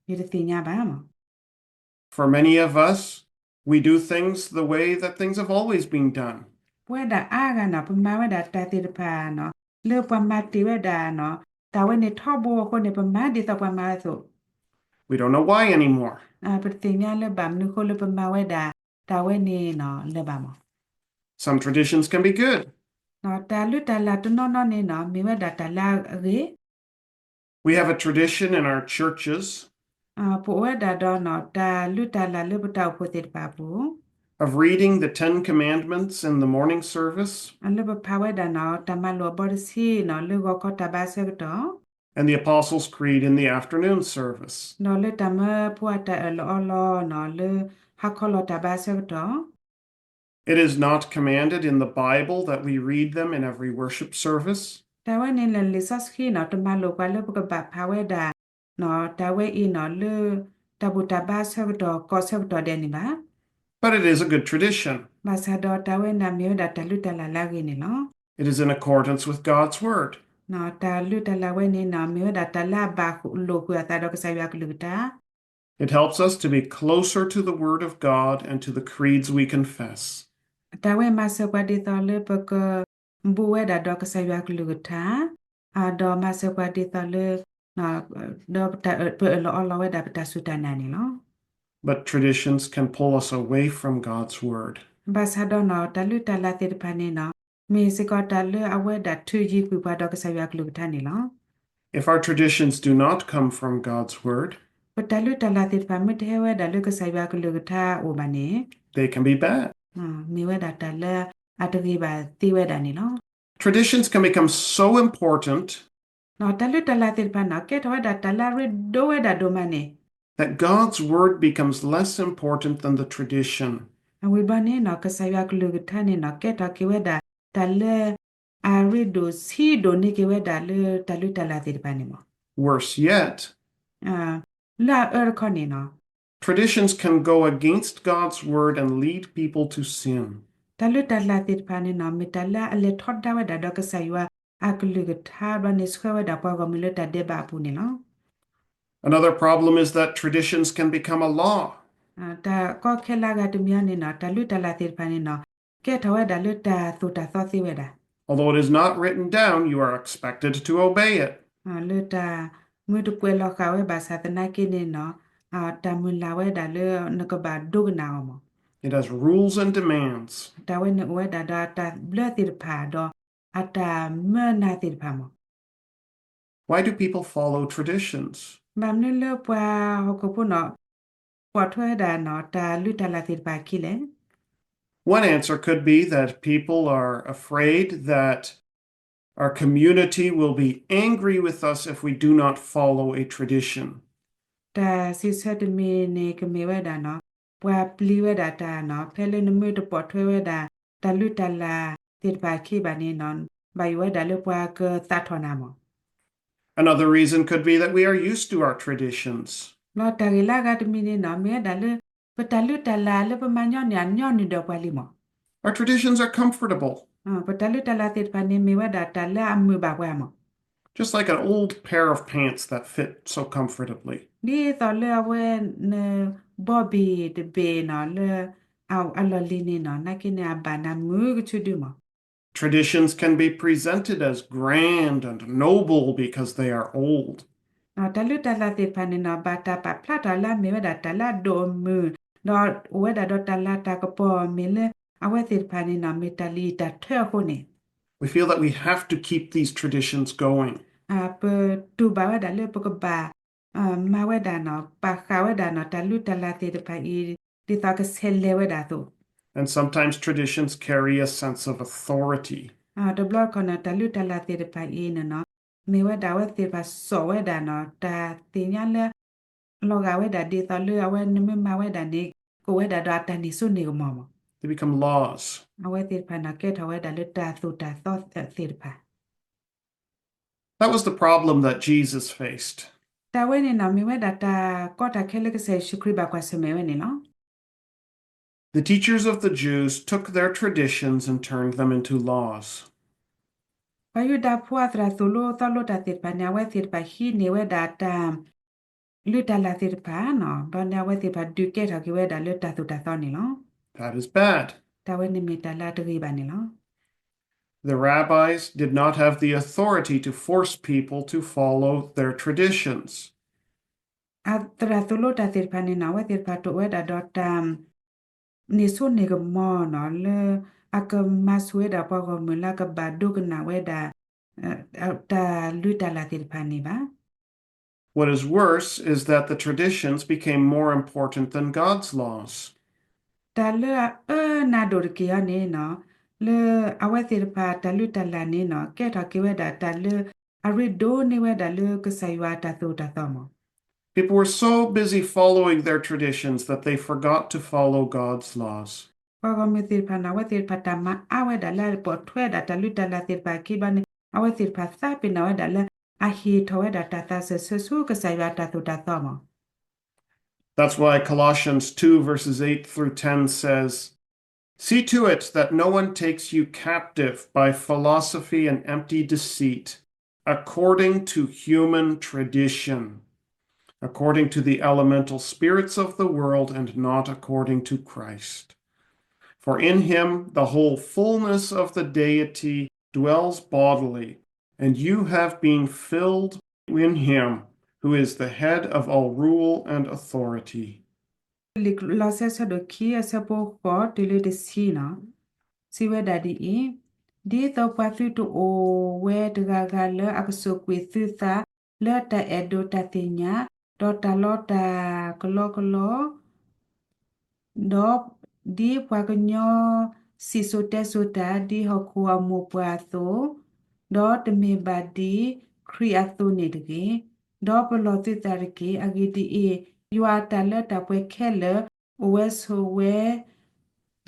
ယတသ့ၣ်ညါဘၣ်မး For many of us, we do things the way that things have always been done. ပဝဲဒၣ်အါဂၤန့ၣ် ပမၤဝဲဒၣ်တၢ်သ့ၣ်တဖၣ်န့ၣ် လၢပှၤမၤတ့ၢ်ဝဲဒၣ်န့ၣ် တၢ်ဝဲန့ၣ်ထီဘိအဃိန့ၣ် ပမၤဒ်သိးပှၤမၤအသိး We don't know why anymore. ပတသ့ၣ်ညါလၢဘၣ်မနုၤအဃိလၢပမၤဝဲဒၣ်တၢ်ဝဲန့ၣ်န့ၣ်လၢၤဘၣ်မး Some traditions can be good. တၢ်လုၢ်တၢ်လၢ်တနီၤနီၤန့ၣ်န့ၣ် မ့ၢ်ဝဲဒၣ်တၢ်လၢအဂ့ၤ We have a tradition in our churches ပအိၣ်ဝဲဒၣ်ဒီးန့ၣ် တၢ်လုၢ်တၢ်လၢ်လၢပတၢ်အိၣ်ဖှိၣ်သ့ၣ်တဖၣ်အပူၤ of reading the Ten Commandments in the morning service. လၢပဖးဝဲဒၣ်န့ၣ် တၢ်မၤလိာ်အဘီတဆံန့ၣ် လၢဂီၤခီတၢ်ဘါအဆၢကတီၢ် and the Apostles' Creed in the afternoon service. ဒီးလၢတၢ်မၢဖိအတၢ်အၢၣ်လီၤအီလီၤနီၤ လၢဟါခီလီၤတၢ်ဘါဆၢကတီၢ် It is not commanded in the Bible that we read them in every worship service. တၢ်ဝဲန့ၣ်လၢလံာ်စီဆှံနီၤ တမၤလိာ်ပှၤလၢပကဘၣ်ဖးဝဲဒၣ် တၢ်ဝဲအံၤနီၤ လၢတၢ်ဘူၣ်တၢ်ဘါဆၢကတီၢ် ကိးဆၢကတီၢ်ဒဲးန့ၣ်ဘၣ်. But it is a good tradition. ဘၣ်ဆၣ်ဒီးတၢ်ဝဲန့ၣ်မ့ၢ်ဝဲဒၣ်တၢ်လုၢ်တၢ်လၢ်လၢအဂ့ၤန့ၣ်လီၤ. It is in accordance with God's word. တၢ်လုၢ်တၢ်လၢ်ဝဲန့ၣ်နီၤ မ့ၢ်ဝဲဒၣ်တၢ်လၢအဘၣ်လိာ်ကွံာ်အသးဒီးကစၢ်ယွၤအကလုၢ်ကထါ It helps us to be closer to the word of God and to the creeds we confess. တၢ်ဝဲမၤစၢၤပှၤဒ်သိးလၢပက ဘူးဝဲဒၣ်ဒီးကစၢ်ယွၤအကလုၢ်ကထါ, ဒီးမၤစၢၤပှၤဒ်သိးလၢ ဒီးပအၢၣ်လီၤအီလီၤဝဲဒၣ်ပတၢ်စူၢ်တၢ်နာ်န့ၣ်လီၤ. But traditions can pull us away from God's word. ဘၣ်ဆၣ်ဒီးနီၤ တၢ်လုၢ်တၢ်လၢ်သ့ၣ်တဖၣ်န့ၣ်နီၤ မ့ၢ်စ့ၢ်ကီးတၢ်လၢအဝဲဒၣ်ထုးယံၤကွံာ်ပှၤဒီးကစၢ်ယွၤအကလုၢ်ကထါန့ၣ်လီၤ. If our traditions do not come from God's word, ပတၢ်လုၢ်တၢ်လၢ်သ့ၣ်တဖၣ်မ့ၢ်တဟဲဝဲဒၣ်လၢကစၢ်ယွၤအကလုၢ်ကထါအအိၣ်ဘၣ်န့ၣ် they can be bad. မ့ၢ်ဝဲဒၣ်တၢ်လၢအတဂ့ၤဘၣ်သ့ဝဲဒၣ်န့ၣ်လီၤ. Traditions can become so important တၢ်လုၢ်တၢ်လၢ်သ့ၣ်တဖၣ်န့ၣ် ကဲထီၣ်ဝဲဒၣ်တၢ်လၢအရ့ဒိၣ်ဝဲဒၣ်ဒိၣ်မးန့ၣ် that God's word becomes less important than the tradition. အဝံၤဘျီန့ၣ်နီၤ ကစၢ်ယွၤအကလုၢ်ကထါန့ၣ်နီၤ ကဲထီၣ်က့ၤဝဲဒၣ် တၢ်လၢ အရ့ဒိၣ်ဆံးဒိၣ်န့ၢ်က့ၤဝဲဒၣ်လၢတၢ်လုၢ်တၢ်လၢ်သ့ၣ်တဖၣ်န့ၣ်မး. Worse yet, လၢအအၢတခီန့ၣ်နီၤ traditions can go against God's word and lead people to sin. တၢ်လုၢ်တၢ်လၢ်သ့ၣ်တဖၣ်န့ၣ်နီၤ မ့ၢ်တၢ်လၢအလဲၤထီဒါဝဲဒၣ်ဒီးကစၢ်ယွၤအကလုၢ်ကထါဘျီန့ၣ် ဆှၢဝဲဒၣ်ပှၤဂီၢ်မုၢ်လၢတၢ်ဒဲးဘးအပူၤန့ၣ်လီၤ. Another problem is that traditions can become a law. တၢ်ကီခဲလၢအဂၤတမံၤန့ၣ်နီၤ တၢ်လုၢ်တၢ်လၢ်သ့ၣ်တဖၣ်န့ၣ်နီၤ ကဲထီၣ်ဝဲဒၣ်လၢတၢ်သိၣ်တၢ်သီသ့ဝဲဒၣ်. Although it is not written down, you are expected to obey it. လၢတၢ်မ့ၢ်တပှဲၤလီၤဃာ်ဝဲဘၣ်ဆၣ်သနာ်က့န့ၣ်နီၤ တၢ်မုၢ်လၢ်ဝဲဒၣ်လၢနကဘၣ်ဒိကနၣ်အီၤမး. It has rules and demands. တၢ်ဝဲန့ၣ်အိၣ်ဝဲဒၣ်ဒီးအတၢ်ဘျၢသ့ၣ်တဖၣ်ဒီး အတၢ်မၢနၢ်သ့ၣ်တဖၣ်မး. Why do people follow traditions? ဘၣ်မနုၤလၢပှၤဟီၣ်ခိၣ်ဖိနီၤ ပိာ်ထွဲဝဲဒၣ်နီၤ တၢ်လုၢ်တၢ်လၢ်သ့ၣ်တဖၣ်အခံလဲၣ်. One answer could be that people are afraid that our community will be angry with us if we do not follow a tradition. တၢ်စံးဆၢတမံၤန့ၣ်ကမ့ၢ်ဝဲဒၣ်နီၤ ပှၤပျံၤဝဲဒၣ်တၢ်နီၤ ဖဲလၢနမ့ၢ်တပိာ်ထွဲဝဲဒၣ် တၢ်လုၢ်တၢ်လၢ်သ့ၣ်တဖၣ်အခံဘၣ်န့ၣ်နီၤ ဘၣ်ယိၣ်ဝဲဒၣ်လၢပှၤကသးထီၣ်နၤမး. Another reason could be that we are used to our traditions. လီၤတၢ်ဂ့ၢ်လၢအဂၤတမံၤန့ၣ်နီၤ မ့ၢ်ဝဲဒၣ်လၢ ပတၢ်လုၢ်တၢ်လၢ်လၢပမၤညီန့ၢ် အညီနုၢ်ဒီးပှၤလံမး. Our traditions are comfortable. ပတၢ်လုၢ်တၢ်လၢ်သ့ၣ်တဖၣ်န့ၣ် မ့ၢ်ဝဲဒၣ်တၢ်လၢအမုာ်ဘၣ်ပှၤမး. Just like an old pair of pants that fit so comfortably. ဒ်သိးလၢအဝဲ န ဘီဘ့ၣ်တဘ့ၣ်နီၤ လၢ အလီၢ်လံၤန့ၣ်နီၤ နာ်က့န့ၣ် အဘၣ်နၤမုာ်ကဆူဒုမး. Traditions can be presented as grand and noble because they are old. တၢ်လုၢ်တၢ်လၢ်သ့ၣ်တဖၣ်န့ၣ်နီၤ ဘၣ်တၢ်ပာ်ဖျါထီၣ်လၢအမ့ၢ်ဝဲဒၣ်တၢ်လၢအဒိၣ်အမုၢ် ဒီးအိၣ်ဝဲဒၣ်ဒီးတၢ်လၤတၢ်ကပီၤ မ့ၢ်လၢအဝဲသ့ၣ်တဖၣ်န့ၣ်နီၤ မ့ၢ်တၢ်လံၣ်တၢ်ထၢအဃိန့ၣ် We feel that we have to keep these traditions going. ပတူၢ်ဘၣ်ဝဲဒၣ်လၢပကဘၣ် မၤဝဲဒၣ်နီၤ ပာ်ဃာ်ဝဲဒၣ်နီၤ တၢ်လုၢ်တၢ်လၢ်သ့ၣ်တဖၣ်အံၤ ဒ်သိးကဆဲးလဲၤဝဲဒၣ်အသိး And sometimes traditions carry a sense of authority. တဘျီတခီၣ်န့ၣ် တၢ်လုၢ်တၢ်လၢ်သ့ၣ်တဖၣ်အံၤန့ၣ်နီၤ မ့ၢ်ဝဲဒၣ်အဝဲသ့ၣ်တဖၣ်စိာ်ဝဲဒၣ်နီၤ တၢ်သ့ၣ်ညါလၢ လီၤဂာ်ဝဲဒၣ်ဒ်သိးလၢအဝဲ နမ့ၢ်မၤဝဲဒၣ်န့ၣ် ကအိၣ်ဝဲဒၣ်ဒီးအတၢ်န့ၢ်စိန့ၢ်ကမီၤမး. They become laws. အဝဲသ့ၣ်တဖၣ်န့ၣ် ကဲထီၣ်ဝဲဒၣ်လၢတၢ်သိၣ်တၢ်သီသ့ၣ်တဖၣ် That was the problem that Jesus faced. တၢ်ဝဲန့ၣ်နီၤ မ့ၢ်ဝဲဒၣ်တၢ်ကီတၢ်ခဲလၢကစၢ်ယ့ၣ်ၡူးခရံာ်ဘၣ်ကွၢ်ဆၢၣ်မဲာ်ဝဲန့ၣ်လီၤ. The teachers of the Jews took their traditions and turned them into laws. ပှၤယူဒၤဖိအသရၣ်သိၣ်လိသီလိတၢ်သ့ၣ်တဖၣ်န့ၣ် အဝဲသ့ၣ်တဖၣ်ဟံးန့ၢ်ဝဲဒၣ်တၢ် လုၢ်တၢ်လၢ်သ့ၣ်တဖၣ်နီၤ ဘျီန့ၣ်အဝဲသ့ၣ်တဖၣ်ဒုးကဲထီၣ်က့ၤဝဲဒၣ်လၢတၢ်သိၣ်တၢ်သီန့ၣ်လီၤ. That is bad. တၢ်ဝဲန့ၣ်မ့ၢ်တၢ်လၢအတဂ့ၤဘၣ်န့ၣ်လီၤ. The rabbis did not have the authority to force people to follow their traditions. အသရၣ်သိၣ်လိတၢ်သ့ၣ်တဖၣ်န့ၣ်နီၤ အဝဲသ့ၣ်တဖၣ်တအိၣ်ဝဲဒၣ်ဒီးတၢ် န့ၢ်စိန့ၢ်ကမီၤနီၤ လၢအကမၤဆူၣ်ဝဲဒၣ်ပှၤဂီၢ်မုၢ်လၢအကဘၣ်ဒိကနၣ်ဝဲဒၣ် တၢ်လုၢ်တၢ်လၢ်သ့ၣ်တဖၣ်န့ၣ်ဘၣ်. What is worse is that the traditions became more important than God's laws. တၢ်လၢအအၢနးဒိၣ်တက့ၢ်အီၤန့ၣ်နီၤ လၢအဝဲသ့ၣ်တဖၣ်တၢ်လုၢ်တၢ်လၢ်န့ၣ်နီၤ ကဲထီၣ်က့ၤဝဲဒၣ်တၢ်လၢ အရ့ဒိၣ်န့ၢ်ဝဲဒၣ်လၢကစၢ်ယွၤအတၢ်သိၣ်တၢ်သီမး. People were so busy following their traditions that they forgot to follow God's laws. ပှၤဂီၢ်မုၢ်သ့ၣ်တဖၣ်န့ၣ် အဝဲသ့ၣ်တဖၣ်တၢ်မၤအါဝဲဒၣ်လၢအပိာ်ထွဲဒၣ်တၢ်လုၢ်တၢ်လၢ်သ့ၣ်တဖၣ်အခံဘျီန့ၣ် အဝဲသ့ၣ်တဖၣ်သးပ့ၤနီၣ်ဝဲဒၣ်လၢအဟ့ၣ်ထီၣ်ဝဲဒၣ်တၢ်သးစၢၢ်ဆၢဆူကစၢ်ယွၤအတၢ်သိၣ်တၢ်သီမး. That's why Colossians two verses eight through ten says, See to it that no one takes you captive by philosophy and empty deceit, according to human tradition, according to the elemental spirits of the world, and not according to Christ. For in him the whole fullness of the deity dwells bodily, and you have been filled in him who is the head of all rule and authority. လံာ်လီၤစဲဆၢဒိၣ်ခံအဆၢဖိဃိးတုၤလၢတဆံန့ၣ် စံးဝဲဒၣ်ဒ်အံၤ, ဒ်သိးပှၤသုတအိၣ်ဝဲတဂၤဂၤလၢအကစူးကွံာ်သုသးလၢတၢ်အဲၣ်ဒိးတၢ်သ့ၣ်ညါ, ဒီးတၢ်လီတၢ်ကလီကလီ ဒီးဒ်ပှၤကညီစံၣ်စိၤတဲစိၤတၢ် ဒ်ဟီၣ်ခိၣ်အမိၢ်ပှၢ်အသိး, ဒီးတမ့ၢ်ဘၣ်ဒ်ခရံာ်အသိးန့ၣ်တဂ့ၤ. ဒီးပလီၢ်သုသးတက့ၢ်. အဂ့ၢ်ဒ်အံၤ, ယွၤအတၢ်လၢတၢ်ပှဲၤခဲလၢာ် အိၣ်ဝဲဆိးဝဲ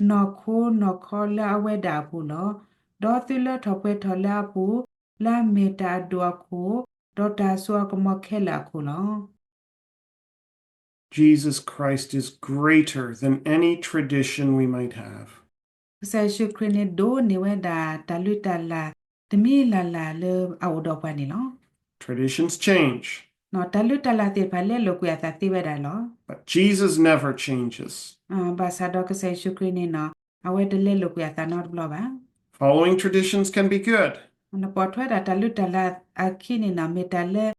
နီၢ်ခိနီၢ်ခီလၢအဝဲဒၣ်အပူၤလီၤ. ဒီးသုလၢထီၣ်ပှဲၤထီၣ်လၢအပူၤ, လၢအမ့ၢ်တၢ်အဒိၣ်အခိၣ်, ဒီးတၢ်စိအကမီၤခဲလၢာ်အခိၣ်လီၤ. Jesus Christ is greater than any tradition we might have. ကစၢ်ယ့ၣ်ၡူးခရံာ်န့ၣ် ဒိးန့ၢ်ဝဲဒၣ်တၢ်လုၢ်တၢ်လၢ်တမံၤလၢ်လၢ်လၢအအိၣ်ဒီးပှၤန့ၣ်လီၤ. Traditions change. တၢ်လုၢ်တၢ်လၢ်သ့ၣ်တဖၣ် လဲလိာ်ကွံာ်အသးသ့ဝဲဒၣ်လီၤ. But Jesus never changes. ဘၣ်ဆၣ်ဒီးကစၢ်ယ့ၣ်ၡူးခရံာ်န့ၣ်နီၤ အဝဲတလဲလိာ်ကွံာ်အသးနီတဘျီဘၣ်. Following traditions can be good. နပိာ်ထွဲဒၣ်တၢ်လုၢ်တၢ်လၢ်အခံန့ၣ်နီၤ မ့ၢ်တၢ်လၢ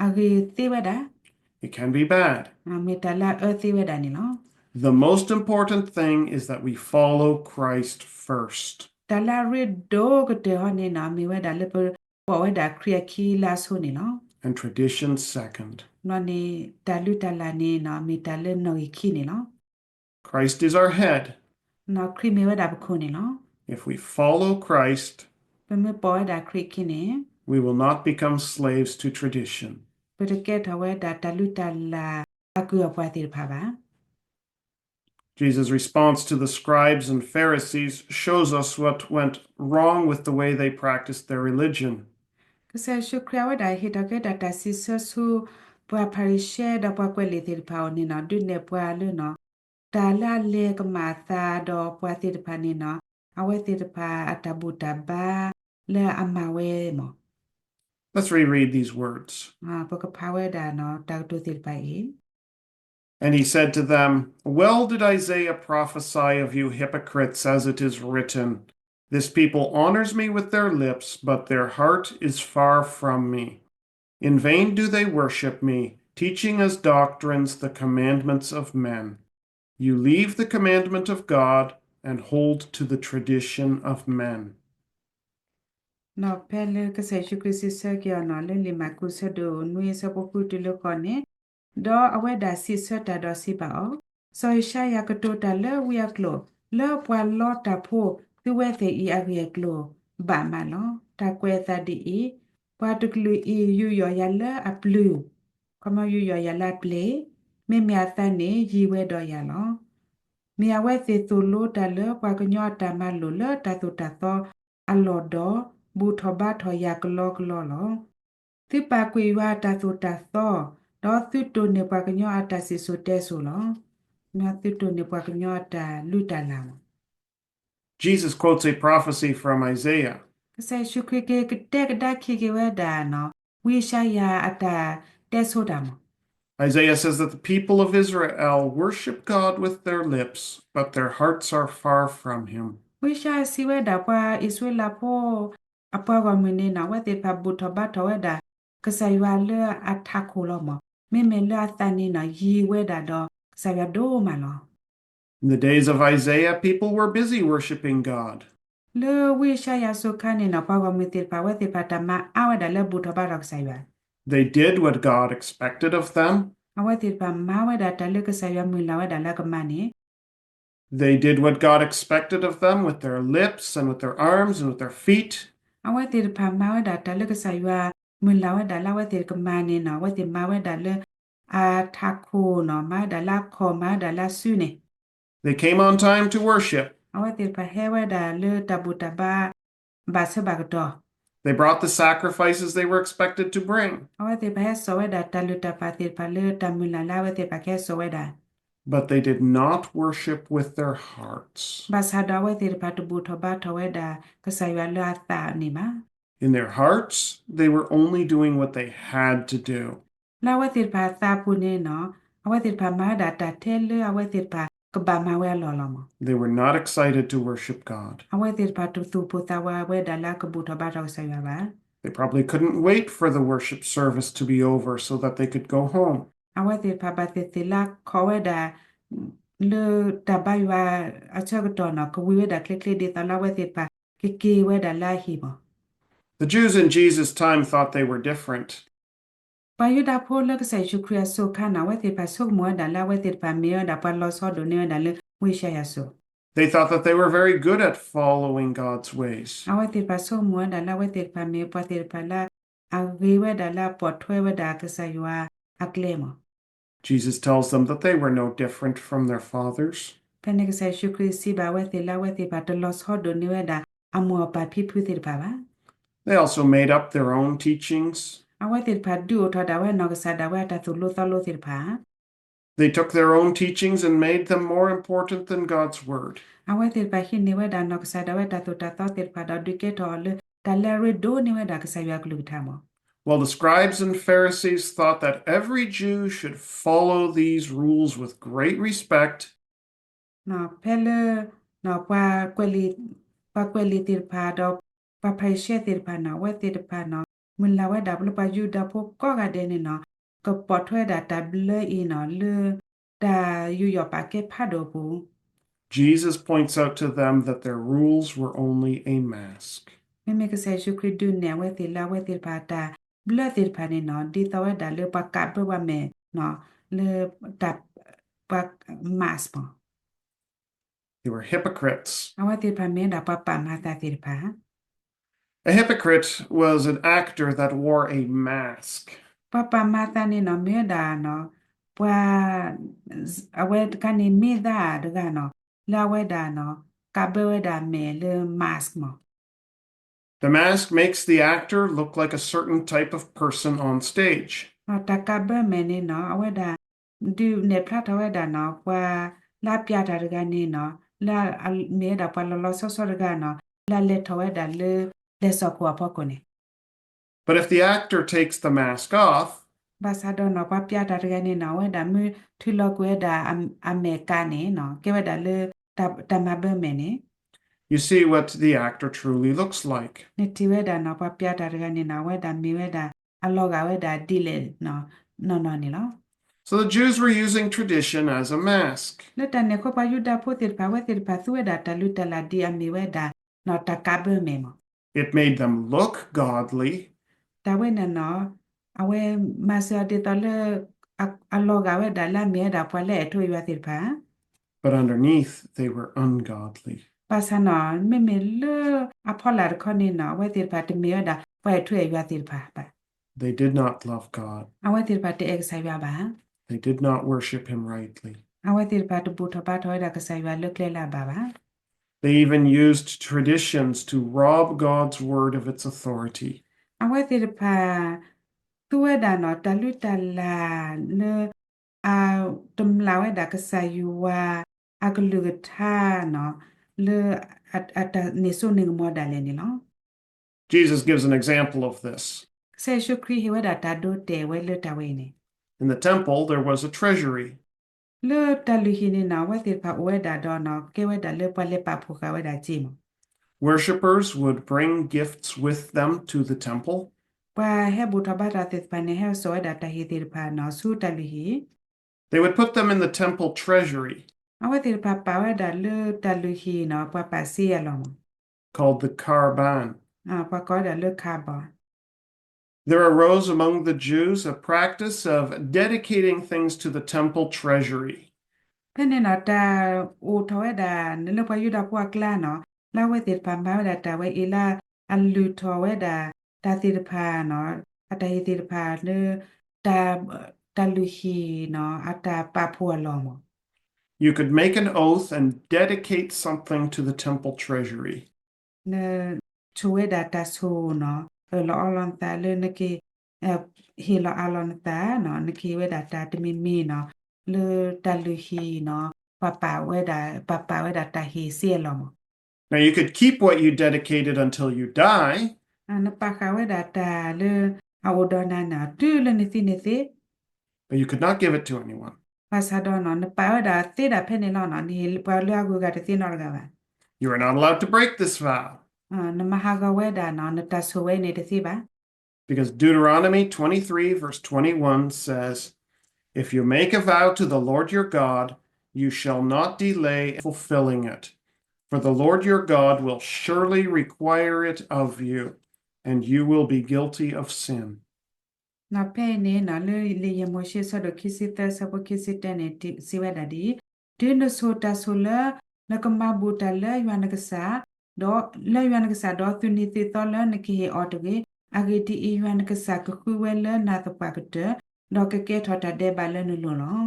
အဂ့ၤသ့ဝဲဒၣ်, It can be bad. မ့ၢ်တၢ်လၢအအၢသ့ဝဲဒၣ်န့ၣ်လီၤ. The most important thing is that we follow Christ first. တၢ်လၢအရ့ဒိၣ်ကတၢၢ်ဟီန့ၣ်နီၤ မ့ၢ်ဝဲဒၣ်လၢပပိာ်ဝဲဒၣ်ခရံာ်အခံလၢအဆိန့ၣ်လီၤ. And tradition second. ဘျီန့ၣ် တၢ်လုၢ်တၢ်လၢ်န့ၣ်နီၤ မ့ၢ်တၢ်လၢနီၣ်ဂံၢ်ခံန့ၣ်လီၤ. Christ is our head. ခရံာ်မ့ၢ်ဝဲဒၣ်ပခိၣ်န့ၣ်လီၤ. If we follow Christ, ပမ့ၢ်ပိာ်ဝဲဒၣ်ခရံာ်အခံန့ၣ် we will not become slaves to tradition. ပတကဲထီၣ်ဝဲဒၣ်တၢ်လုၢ်တၢ်လၢ်အကုၢ်အပှၤသ့ၣ်တဖၣ်ဘၣ်. Jesus' response to the scribes and Pharisees shows us what went wrong with the way they practiced their religion. ကစၢ်ယ့ၣ်ၡူးခရံာ်အဝဲဒၣ်ဟ့ၣ်ထီၣ်က့ၤတၢ်စံးဆၢဆူ ပှၤဖၤရံၤၡဲဒီးပှၤကွဲးလံာ်သ့ၣ်တဖၣ်အအိၣ်န့ၣ်နီၤ ဒုးနဲၣ်ပှၤလၢနီၤ တၢ်လၢအလဲၤကမၣ်အသးဒီးပှၤသ့ၣ်တဖၣ်န့ၣ်နီၤ အဝဲသ့ၣ်တဖၣ်အတၢ်ဘူၣ်တၢ်ဘါလၢအမၤဝဲမး. Let's reread these words. ပကဖးဝဲဒၣ်နီၤ တၢ်ကတိၤသ့ၣ်တဖၣ်အံၤ And he said to them, Well did Isaiah prophesy of you hypocrites, as it is written, 'This people honors me with their lips, but their heart is far from me. In vain do they worship me, teaching as doctrines the commandments of men. You leave the commandment of God and hold to the tradition of men. ဒီးဖဲလၢကစၢ်ယ့ၣ်ၡူးခရံာ်စံးဆၢက့ၤအီၤနီၤ လၢလံာ်မၢ်ကူးဆၢဒိၣ်နွံဆၢဖိဃုတုၤလၢဃိးန့ၣ်, ဒီးအဝဲဒၣ်စံးဆၢတၢ်ဒီးစံးဘၣ်အီၤ, စီၤယၡါယၤကတိၤတၢ်လၢဝံအကျိာ်, လၢပှၤလီတၢ်ဖိသုဝဲသ့ၣ်အံၤအဂ့ၢ်အကျိၤဘၣ်မးလီၤ. တၢ်ကွဲးအသးဒ်အံၤ, ပှၤတကလုာ်အံၤယူးယီၣ်ယၤလၢအပျုၢ်, ခီမီယူးယီၣ်ယၤလၢအပျ့ၤ, မ့မ့ၢ်အသးန့ၣ်ယံၤဝဲဒီးယၤလီၤ. မ့ၢ်အဝဲသ့ၣ်သိၣ်လိတၢ်လၢပှၤကညီအတၢ်မၤလိာ်လၢတၢ်သိၣ်တၢ်သီအလီၢ်ဒီး ဘူၣ်ထီၣ်ဘါထီၣ်ယၤကလီကလီလီၤ. သုပာ်ကွံာ်ယွၤအတၢ်သိၣ်တၢ်သီ, ဒီးသုတိၢ်န့ၢ်ပှၤကညီအတၢ်စံၣ်စိၤတဲစိၤလီၤ. သုတိၢ်န့ၢ်ပှၤကညီအတၢ်လုၢ်တၢ်လၢ်လီၤ. Jesus quotes a prophecy from Isaiah. ကစၢ်ယ့ၣ်ၡူးခရံာ်က့ၤကတဲကဒါခံက့ၤဝဲဒၣ်နီၤ ဝံယၡါယၤအတၢ်တဲဆိတၢ်မး. Isaiah says that the people of Israel worship God with their lips, but their hearts are far from him. ဝံယၡါယၤစံးဝဲဒၣ်ပှၤအံၣ်စရ့လးဖိ အပှၤဂီၢ်မုၢ်န့ၣ်နီၤ အဝဲသ့ၣ်တဖၣ်ဘူၣ်ထီၣ်ဘါထီၣ်ဝဲဒၣ် ကစၢ်ယွၤလၢအထးခိၣ်လီၤမး. မ့မ့ၢ်လၢအသးန့ၣ်နီၤ ယံၤဝဲဒၣ်ဒီးကစၢ်ယွၤဒိၣ်မးလီၤ. In the days of Isaiah, people were busy worshiping God. လၢဝံယၡါယၤအစိၤခါန့ၣ်နီၤ ပှၤဂီၢ်မုၢ်သ့ၣ်တဖၣ် အဝဲသ့ၣ်တဖၣ်တၢ်မၤအါဝဲဒၣ်လၢဘူၣ်ထီၣ်ဘါထီၣ်ကစၢ်ယွၤ. They did what God expected of them. အဝဲသ့ၣ်တဖၣ်မၤဝဲဒၣ်တၢ်လၢကစၢ်ယွၤမုၢ်လၢ်ဝဲဒၣ်လၢကမၤန့ၣ် They did what God expected of them with their lips and with their arms and with their feet. အဝဲသ့ၣ်တဖၣ်မၤဝဲဒၣ်တၢ်လၢကစၢ်ယွၤ မုၢ်လၢ်ဝဲဒၣ်လၢအဝဲသ့ၣ်ကမၤန့ၣ်နီၤ အဝဲသ့ၣ်မၤဝဲဒၣ်လၢ အထးခိၣ်နီၤ မၤဝဲဒၣ်လၢအခီၣ် မၤဝဲဒၣ်လၢအစုန့ၣ် They came on time to worship. အဝဲသ့ၣ်တဖၣ်ဟဲဝဲဒၣ်လၢတၢ်ဘူၣ်တၢ်ဘါ ဘၣ်ဆၢဘၣ်ကတီၢ် They brought the sacrifices they were expected to bring. အဝဲသ့ၣ်တဖၣ်ဟဲစိာ်ဝဲဒၣ်တၢ်လုၢ်တၢ်ပာ်သ့ၣ်တဖၣ်လၢ တၢ်မုၢ်လၢ်လၢအဝဲသ့ၣ်တဖၣ်ကဟဲစိာ်ဝဲဒၣ် But they did not worship with their hearts. ဘၣ်ဆၣ်ဒီးအဝဲသ့ၣ်တဖၣ်တဘူၣ်ထီၣ်ဘါထီၣ်ဝဲဒၣ် ကစၢ်ယွၤလၢအသးန့ၣ်ဘၣ်. In their hearts, they were only doing what they had to do. လၢအဝဲသ့ၣ်တဖၣ်အသးပူၤန့ၣ်နီၤ အဝဲသ့ၣ်တဖၣ်မၤဝဲဒၣ်တၢ်ထဲလၢအဝဲသ့ၣ်တဖၣ်ကဘၣ်မၤဝဲအလီၢ်လီၤမး. They were not excited to worship God. အဝဲသ့ၣ်တဖၣ်တသူၣ်ပိၢ်သးဝးဝဲဒၣ်လၢအကဘူၣ်ထီၣ်ဘါထီၣ်ကစၢ်ယွၤဘၣ်. They probably couldn't wait for the worship service to be over so that they could go home. အဝဲသ့ၣ်တဖၣ်ဘၣ်သ့ၣ်သ့ၣ်လၢခီးဝဲဒၣ် လၢတၢ်ဘါယွၤအဆၢကတီၢ်နီၤ ကဝံၤဝဲဒၣ်ချ့ချ့ဒ်သိးလၢအဝဲသ့ၣ်တဖၣ်ကက့ၤဝဲဒၣ်လၢအဟံၣ်မး. The Jews in Jesus' time thought they were different. ပှၤယူဒၤဖိလၢကစၢ်ယ့ၣ်ၡူးခရံာ်အစိၤအခါန့ၣ် အဝဲသ့ၣ်တဖၣ်ဆိကမိၣ်ဝဲဒၣ်လၢအဝဲသ့ၣ်တဖၣ်မ့ၢ်ဝဲဒၣ်ပှၤလီၤဆီဒိၣ်န့ၢ်ဝဲဒၣ်လၢဝံယၡါယၤစိၤ They thought that they were very good at following God's ways. အဝဲသ့ၣ်တဖၣ်ဆိကမိၣ်ဝဲဒၣ်လၢအဝဲသ့ၣ်တဖၣ်မ့ၢ်ပှၤသ့ၣ်တဖၣ်လၢ အဂ့ၤဝဲဒၣ်လၢအပိာ်ထွဲဝဲဒၣ်ကစၢ်ယွၤအကျဲမး. Jesus tells them that they were no different from their fathers. ဖဲန့ၣ်ကစၢ်ယ့ၣ်ၡူးခရံာ်စံးဘၣ်အဝဲသ့ၣ်လၢအဝဲသ့ၣ်တဖၣ်တလီၤဆီဒိၣ်န့ၢ်ဝဲဒၣ်အမိၢ်အပၢ်ဖံဖုသ့ၣ်တဖၣ်ဘၣ်. They also made up their own teachings. အဝဲသ့ၣ်တဖၣ်ဒုးအိၣ်ထီၣ်ဒၣ်ဝဲနီၢ်ကစၢ်ဒၣ်ဝဲအတၢ်သိၣ်လိသီလိသ့ၣ်တဖၣ် They took their own teachings and made them more important than God's word. အဝဲသ့ၣ်တဖၣ်ဟံးန့ၢ်ဝဲဒၣ်နီၢ်ကစၢ်ဒၣ်ဝဲတၢ်သိၣ်တၢ်သီသ့ၣ်တဖၣ်ဒီးဒုးကဲထီၣ်အီၤလၢတၢ်လၢအရ့ဒိၣ်န့ၢ်ဝဲဒၣ်ကစၢ်ယွၤအကလုၢ်ကထါမး. While the scribes and Pharisees thought that every Jew should follow these rules with great respect, ဖဲလၢ ပှၤကွဲးလံာ်သ့ၣ်တဖၣ်ဒီး ပှၤဖၤရံၤၡဲသ့ၣ်တဖၣ်န့ၣ် အဝဲသ့ၣ်တဖၣ်န့ၣ် မုၢ်လၢ်ဝဲဒၣ်လၢပှၤယူဒၤဖိကိးဂၤဒဲးန့ၣ်နီၤ ကပိာ်ထွဲဒၣ်တၢ်ဘျၢအံၤနီၤ လၢတၢ်ယူးယီၣ်ပာ်ကဲဖးဒိၣ်အပူၤ Jesus points out to them that their rules were only a mask. မ့မ့ၢ်ကစၢ်ယ့ၣ်ၡူးခရံာ်ဒုးနဲၣ်အဝဲသ့ၣ်လၢအဝဲသ့ၣ်တဖၣ်တၢ်ဘျၢသ့ၣ်တဖၣ်န့ၣ်နီၤ ဒ်သိးဝဲဒၣ်လၢပှၤကးဘၢပှၤမဲာ်နီၤ လၢတၢ် ပှၤ mask မး They were hypocrites. အဝဲသ့ၣ်တဖၣ်မ့ၢ်ဝဲဒၣ်ပှၤပာ်မၤသးသ့ၣ်တဖၣ် A hypocrite was an actor that wore a mask. ပှၤပာ်မၤသးန့ၣ်နီၤ မ့ၢ်ဝဲဒၣ်နီၤ ပှၤ အဝဲတခါန့ၣ်မ့ၢ်သးတဂၤနီၤ လၢအဝဲဒၣ်နီၤ ကးဘၢဝဲဒၣ်မဲာ်လၢ mask မး The mask makes the actor look like a certain type of person on stage. တၢ်ကးဘၢမဲာ်န့ၣ်နီၤ အဝဲဒၣ် ဒုးနဲၣ်ဖျါထီၣ်ဝဲဒၣ်နီၤ ပှၤလၢအပျးတၢ်တဂၤန့ၣ်နီၤ လၢအမ့ၢ်ဝဲဒၣ်ပှၤလီၤလီၤဆီဆီတဂၤနီၤ လၢအလဲၤထီၣ်ဝဲဒၣ်လၢ လဲၤစီၣ်ခိၣ်အဖီခိၣ်န့ၣ် But if the actor takes the mask off, ဘၣ်ဆၣ်ဒီးနီၤ ပှၤပျးတၢ်တဂၤန့ၣ်နီၤ အဝဲဒၣ်မ့ၢ်ထုးလီၤကွံာ်ဝဲဒၣ်အမဲာ်ကးန့ၣ်နီၤ ကဲဝဲဒၣ်လၢ တၢ်မၤဘၢမဲာ်န့ၣ် you see what the actor truly looks like. နထံၣ်ဝဲဒၣ်နီၤ ပှၤပျးတၢ်တဂၤန့ၣ်နီၤ အဝဲဒၣ်မ့ၢ်ဝဲဒၣ် အလီၤဂာ်ဝဲဒၣ်ဒ်လဲၣ်နီၤ နီၢ်နီၢ်န့ၣ်လီၤ. So the Jews were using tradition as a mask. လၢတၢ်န့ၣ်အဃိ ပှၤယူဒၤဖိသ့ၣ်တဖၣ် အဝဲသ့ၣ်တဖၣ်သူဝဲဒၣ်တၢ်လုၢ်တၢ်လၢ်ဒ်အမ့ၢ်ဝဲဒၣ်နီၤ တၢ်ကးဘၢမဲာ်မး It made them look godly. တၢ်ဝဲန့ၣ်နီၤ အဝဲမၤစၢၤအီၤဒ်သိးလၢ အလီၤဂာ်ဝဲဒၣ်လၢအမ့ၢ်ဝဲဒၣ်ပှၤလၢအအဲၣ်ထူအဲၣ်ယွၤသ့ၣ်တဖၣ် But underneath, they were ungodly. ဘၣ်ဆၣ်နီၤ မ့မ့ၢ်လၢအဖီလာ်တခီန့ၣ်နီၤ အဝဲသ့ၣ်တဖၣ်တမ့ၢ်ဝဲဒၣ် ပှၤအဲၣ်ထူအဲၣ်ယွၤသ့ၣ်တဖၣ်ဘၣ်. They did not love God. အဝဲသ့ၣ်တဖၣ်တအဲၣ်ကစၢ်ယွၤဘၣ်. They did not worship him rightly. အဝဲသ့ၣ်တဖၣ်တဘူၣ်ထီၣ်ဘါထီၣ်ဝဲဒၣ်ကစၢ်ယွၤလၢကျဲလၢအဘၣ်ဘၣ်. They even used traditions to rob God's word of its authority. အဝဲသ့ၣ်တဖၣ် သူဝဲဒၣ်နီၤ တၢ်လုၢ်တၢ်လၢ်လၢ အတမျၢ်ဝဲဒၣ်ကစၢ်ယွၤအကလုၢ်ကထါနီၤ လၢ အတၢ်န့ၢ်စိန့ၢ်ကမီၤဒၣ်လဲာ်န့ၣ်လီၤ. Jesus gives an example of this. ကစၢ်ယ့ၣ်ၡူးခရံာ်ဟ့ၣ်ဝဲဒၣ်တၢ်ဒိတဲာ်ဝဲလၢတၢ်ဝဲအံၤန့ၣ် In the temple, there was a treasury. လၢတၢ်လုၢ်ဟံၣ်န့ၣ်နီၤ အဝဲသ့ၣ်တဖၣ်အိၣ်ဝဲဒၣ်ဒီးနီၤ ကဲဝဲဒၣ်လၢပှၤလဲၤပာ်ဖှိၣ်ဃာ်ဝဲဒၣ်စ့မး Worshippers would bring gifts with them to the temple. ပှၤဟဲဘူၣ်ထီၣ်ဘါထီၣ်သ့ၣ်တဖၣ်န့ၣ် ဟဲစိာ်ဝဲဒၣ်တၢ်ဟ့ၣ်သ့ၣ်တဖၣ်နီၤ ဆူတၢ်လုၢ်ဟံၣ် They would put them in the temple treasury. အဝဲသ့ၣ်တဖၣ်ပာ်ဝဲဒၣ်လၢတၢ်လုၢ်ဟံၣ်နီၤ ပှၤပာ်စ့အလီၢ်မး called the karban. ပှၤကိးဝဲဒၣ်လၢ karban. There arose among the Jews a practice of dedicating things to the temple treasury. ဖဲန့ၣ်နီၤ တၢ်အိၣ်ထီၣ်ဝဲဒၣ်လၢပှၤယူဒၤဖိအကျါနီၤ လၢအဝဲသ့ၣ်တဖၣ်မၤဝဲဒၣ်တၢ်ဝဲအံၤလၢ အလုၢ်ထီၣ်ဝဲဒၣ်တၢ်သ့ၣ်တဖၣ်နီၤ အတၢ်ဟ့ၣ်သ့ၣ်တဖၣ်လၢ တၢ်လုၢ်ဟံၣ်နီၤ အတၢ်ပာ်ဖှိၣ်အလီၢ်မး. You could make an oath and dedicate something to the temple treasury. နဆိၣ်ဝဲဒၣ်တၢ်ဆိၣ်နီၤ အၢၣ်လီၤအီလီၤနသးလၢနက ဟ့ၣ်လီၤအးလီၤနသးနီၤ နကဟ့ၣ်ဝဲဒၣ်တၢ်တမံၤမံၤနီၤ လၢတၢ်လုၢ်ဟံၣ်နီၤ ပှၤပာ်ဝဲဒၣ် ပှၤပာ်ဝဲဒၣ်တၢ်ဟ့ၣ်စ့အလီၢ်မး. Now you could keep what you dedicated until you die, နပာ်ဃာ်ဝဲဒၣ်တၢ်လၢအအိၣ်ဒီးနၤနီၤ တုၤလၢနသံန့ၣ်သ့ but you could not give it to anyone. ဘၣ်ဆၣ်ဒီးနီၤ နပာ်ဝဲဒၣ်သ့ဒၣ်ဖဲန့ၣ်လီၤနီၤ နဟ့ၣ်ပှၤလၢအဂုၤအဂၤတသ့နီတဂၤဘၣ်. You are not allowed to break this vow. နမၤဟးဂီၤဝဲဒၣ်နီၤ နတၢ်ဆိၣ်ဝဲန့ၣ်တသ့ဘၣ်. Because Deuteronomy twenty-three, verse twenty-one says, If you make a vow to the Lord your God, you shall not delay fulfilling it. For the Lord your God will surely require it of you, and you will be guilty of sin. နီၤဖဲအံၤန့ၣ်နီၤ လၢလံာ်ယဲၢ်မိၤၡ့ အဆၢဒိၣ်ခံဆံသၢ အဆၢဖိခံဆံတၢန့ၣ် စံးဝဲဒၣ်ဒ်အံၤ, တုၤနဆိၣ်တၢ်ဆိၣ်လၢ နကမၤဘူၣ်တၢ်လၢယွၤနကစၢ်, ဒီးလၢယွၤနကစၢ် ဒီးသုးနံၤသုးသီလၢနကဟ့ၣ်အီၤတဂ့ၤ, အဂ့ၢ်ဒ်အံၤ, ယွၤနကစၢ်ကဃုဝဲလၢနၤသပှၢ်ကတၢၢ်, ဒီးကကဲထီၣ်တၢ်ဒဲးဘးလၢနလိၤလီၤ.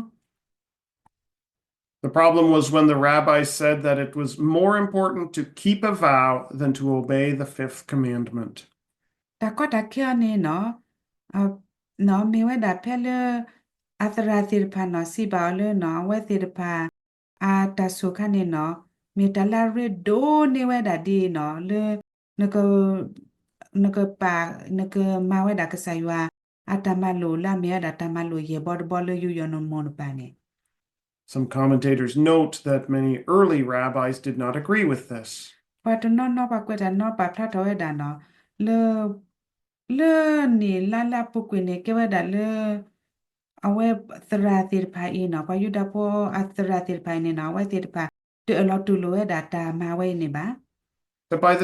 The problem was when the rabbis said that it was more important to keep a vow than to obey the fifth commandment. တၢ်ကီတၢ်ခဲအံၤန့ၣ်နီၤ, နီၤမ့ၢ်ဝဲဒၣ်ဖဲလၢ အသရၣ်သ့ၣ်တဖၣ်နီၤ စံးဘၣ်အီၤလၢနီၤ အဝဲသ့ၣ်တဖၣ် အတၢ်ဆိၣ်ခါန့ၣ်နီၤ, မ့ၢ်တၢ်လၢအရ့ဒိၣ်န့ၢ်ဝဲဒၣ်ဒ်အံၤနီၤ လၢ နက နကပာ် နကမၤဝဲဒၣ်ကစၢ်ယွၤ အတၢ်မၤလိာ်လၢအမ့ၢ်ဝဲဒၣ်တၢ်မၤလိာ်ယဲၢ်ဘီတဘီလၢယူးယီၣ်နမိၢ်နပၢ်န့ၣ်. Some commentators note that many early rabbis did not agree with this. ပှၤတနီၤနီၤ ပှၤကွဲးတၢ်နီၤ ပာ်ဖျါထီၣ်ဝဲဒၣ်နီၤ လၢ လၢန့ၣ်လါလၢအပူၤကွံာ်န့ၣ် ကဲဝဲဒၣ်လၢ အဝဲသရၣ်သ့ၣ်တဖၣ်အံၤနီၤ ပှၤယူဒၤဖိအသရၣ်သ့ၣ်တဖၣ်အံၤန့ၣ်နီၤ အဝဲသ့ၣ်တဖၣ် တအၢၣ်လီၤတူၢ်လိာ်ဝဲဒၣ်တၢ်မၤဝဲအံၤန့ၣ်ဘၣ်. ဘၣ်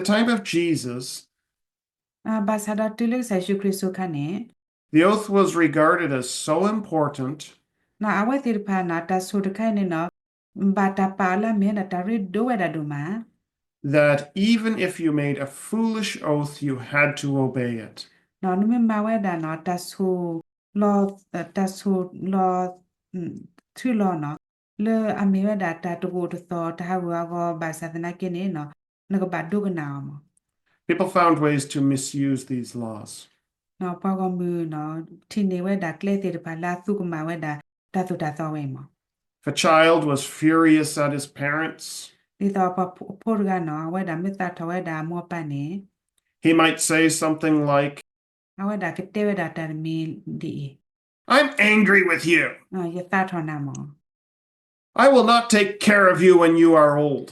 ဆၣ်ဒီးတုၤလၢကစၢ်ယ့ၣ်ၡူးခရံာ်အစိၤခါန့ၣ် the oath was regarded as so important အဝဲသ့ၣ်တဖၣ်နီၤ တၢ်ဆိၣ်တခါအံၤန့ၣ်နီၤ ဘၣ်တၢ်ပာ်အီၤလၢအမ့ၢ်ဝဲဒၣ်တၢ်ရ့ဒိၣ်ဝဲဒၣ်ဒိၣ်မး that even if you made a foolish oath, you had to obey it. နမ့ၢ်မၤဝဲဒၣ်နီၤ တၢ်ဆိၣ်လီၤ တၢ်ဆိၣ်လီၤ ထုလီၤနီၤ လၢအမ့ၢ်ဝဲဒၣ်တၢ်တဂိာ်တသီၣ် တၢ်ဟးဂူာ်ဟးဂီၤဘၣ်ဆၣ်သနာ်က့န့ၣ်နီၤ နကဘၣ်ဒိကနၣ်အီၤမး. People found ways to misuse these laws. ပှၤဂီၢ်မုၢ်နီၤ ထံၣ်န့ၢ်ဝဲဒၣ်ကျဲသ့ၣ်တဖၣ်လၢအသူကမၣ်ဝဲဒၣ် တၢ်သိၣ်တၢ်သီဝဲအံၤမး. If a child was furious at his parents, ဒ်သိးပှၤဖိတဂၤနီၤ အဝဲဒၣ်မ့ၢ်သးထီၣ်ဝဲဒၣ်အမိၢ်အပၢ်န့ၣ် he might say something like, အဝဲဒၣ်ကတဲဝဲဒၣ်တၢ်တမံၤဒ်အံၤ, I'm angry with you. ယသးထီၣ်နၤမး. I will not take care of you when you are old.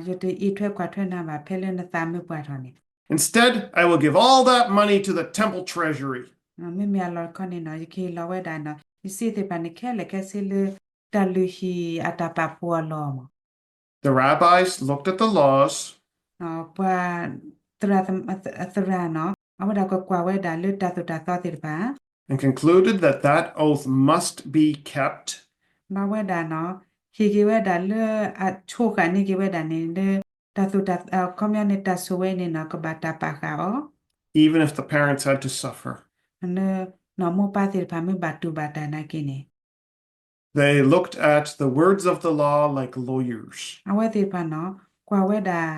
ယတအံးထွဲကွၢ်ထွဲနၤဘၣ် ဖဲလၢနသးမုၢ်ပှၢ်ထီၣ်န့ၣ်. Instead, I will give all that money to the temple treasury. မ့မ့ၢ်အလီၢ်တခီန့ၣ်နီၤ ယကဟ့ၣ်လီၤဝဲဒၣ်နီၤ ယစ့သ့ၣ်တဖၣ်န့ၣ် ခဲလၢာ်ခဲဆ့လၢ တၢ်လုၢ်ဟံၣ်အတၢ်ပာ်ဖှိၣ်အလီၢ်မး. The rabbis looked at the laws. ပှၤသရၣ်နီၤ အဝဲဒၣ်ကကွၢ်ဝဲဒၣ်လၢတၢ်သိၣ်တၢ်သီသ့ၣ်တဖၣ် and concluded that that oath must be kept. ဘၣ်ဝဲဒၣ်နီၤ ဟ့ၣ်က့ၤဝဲဒၣ်လၢအဆိဃာ်န့ၢ်က့ၤဝဲဒၣ်န့ၣ် လၢတၢ်သိၣ်တၢ်သီ ခီပညီန့ၣ် တၢ်ဆိၣ်ဝဲအံၤန့ၣ်နီၤ ကဘၣ်တၢ်ပာ်ဃာ်အီၤ even if the parents had to suffer. နီၢ်မိၢ်ပၢ်သ့ၣ်တဖၣ်မ့ၢ်ဘၣ်တူၢ်ဘၣ်တၢ်နာ်က့န့ၣ် They looked at the words of the law like lawyers. အဝဲသ့ၣ်တဖၣ်နီၤ ကွၢ်ဝဲဒၣ်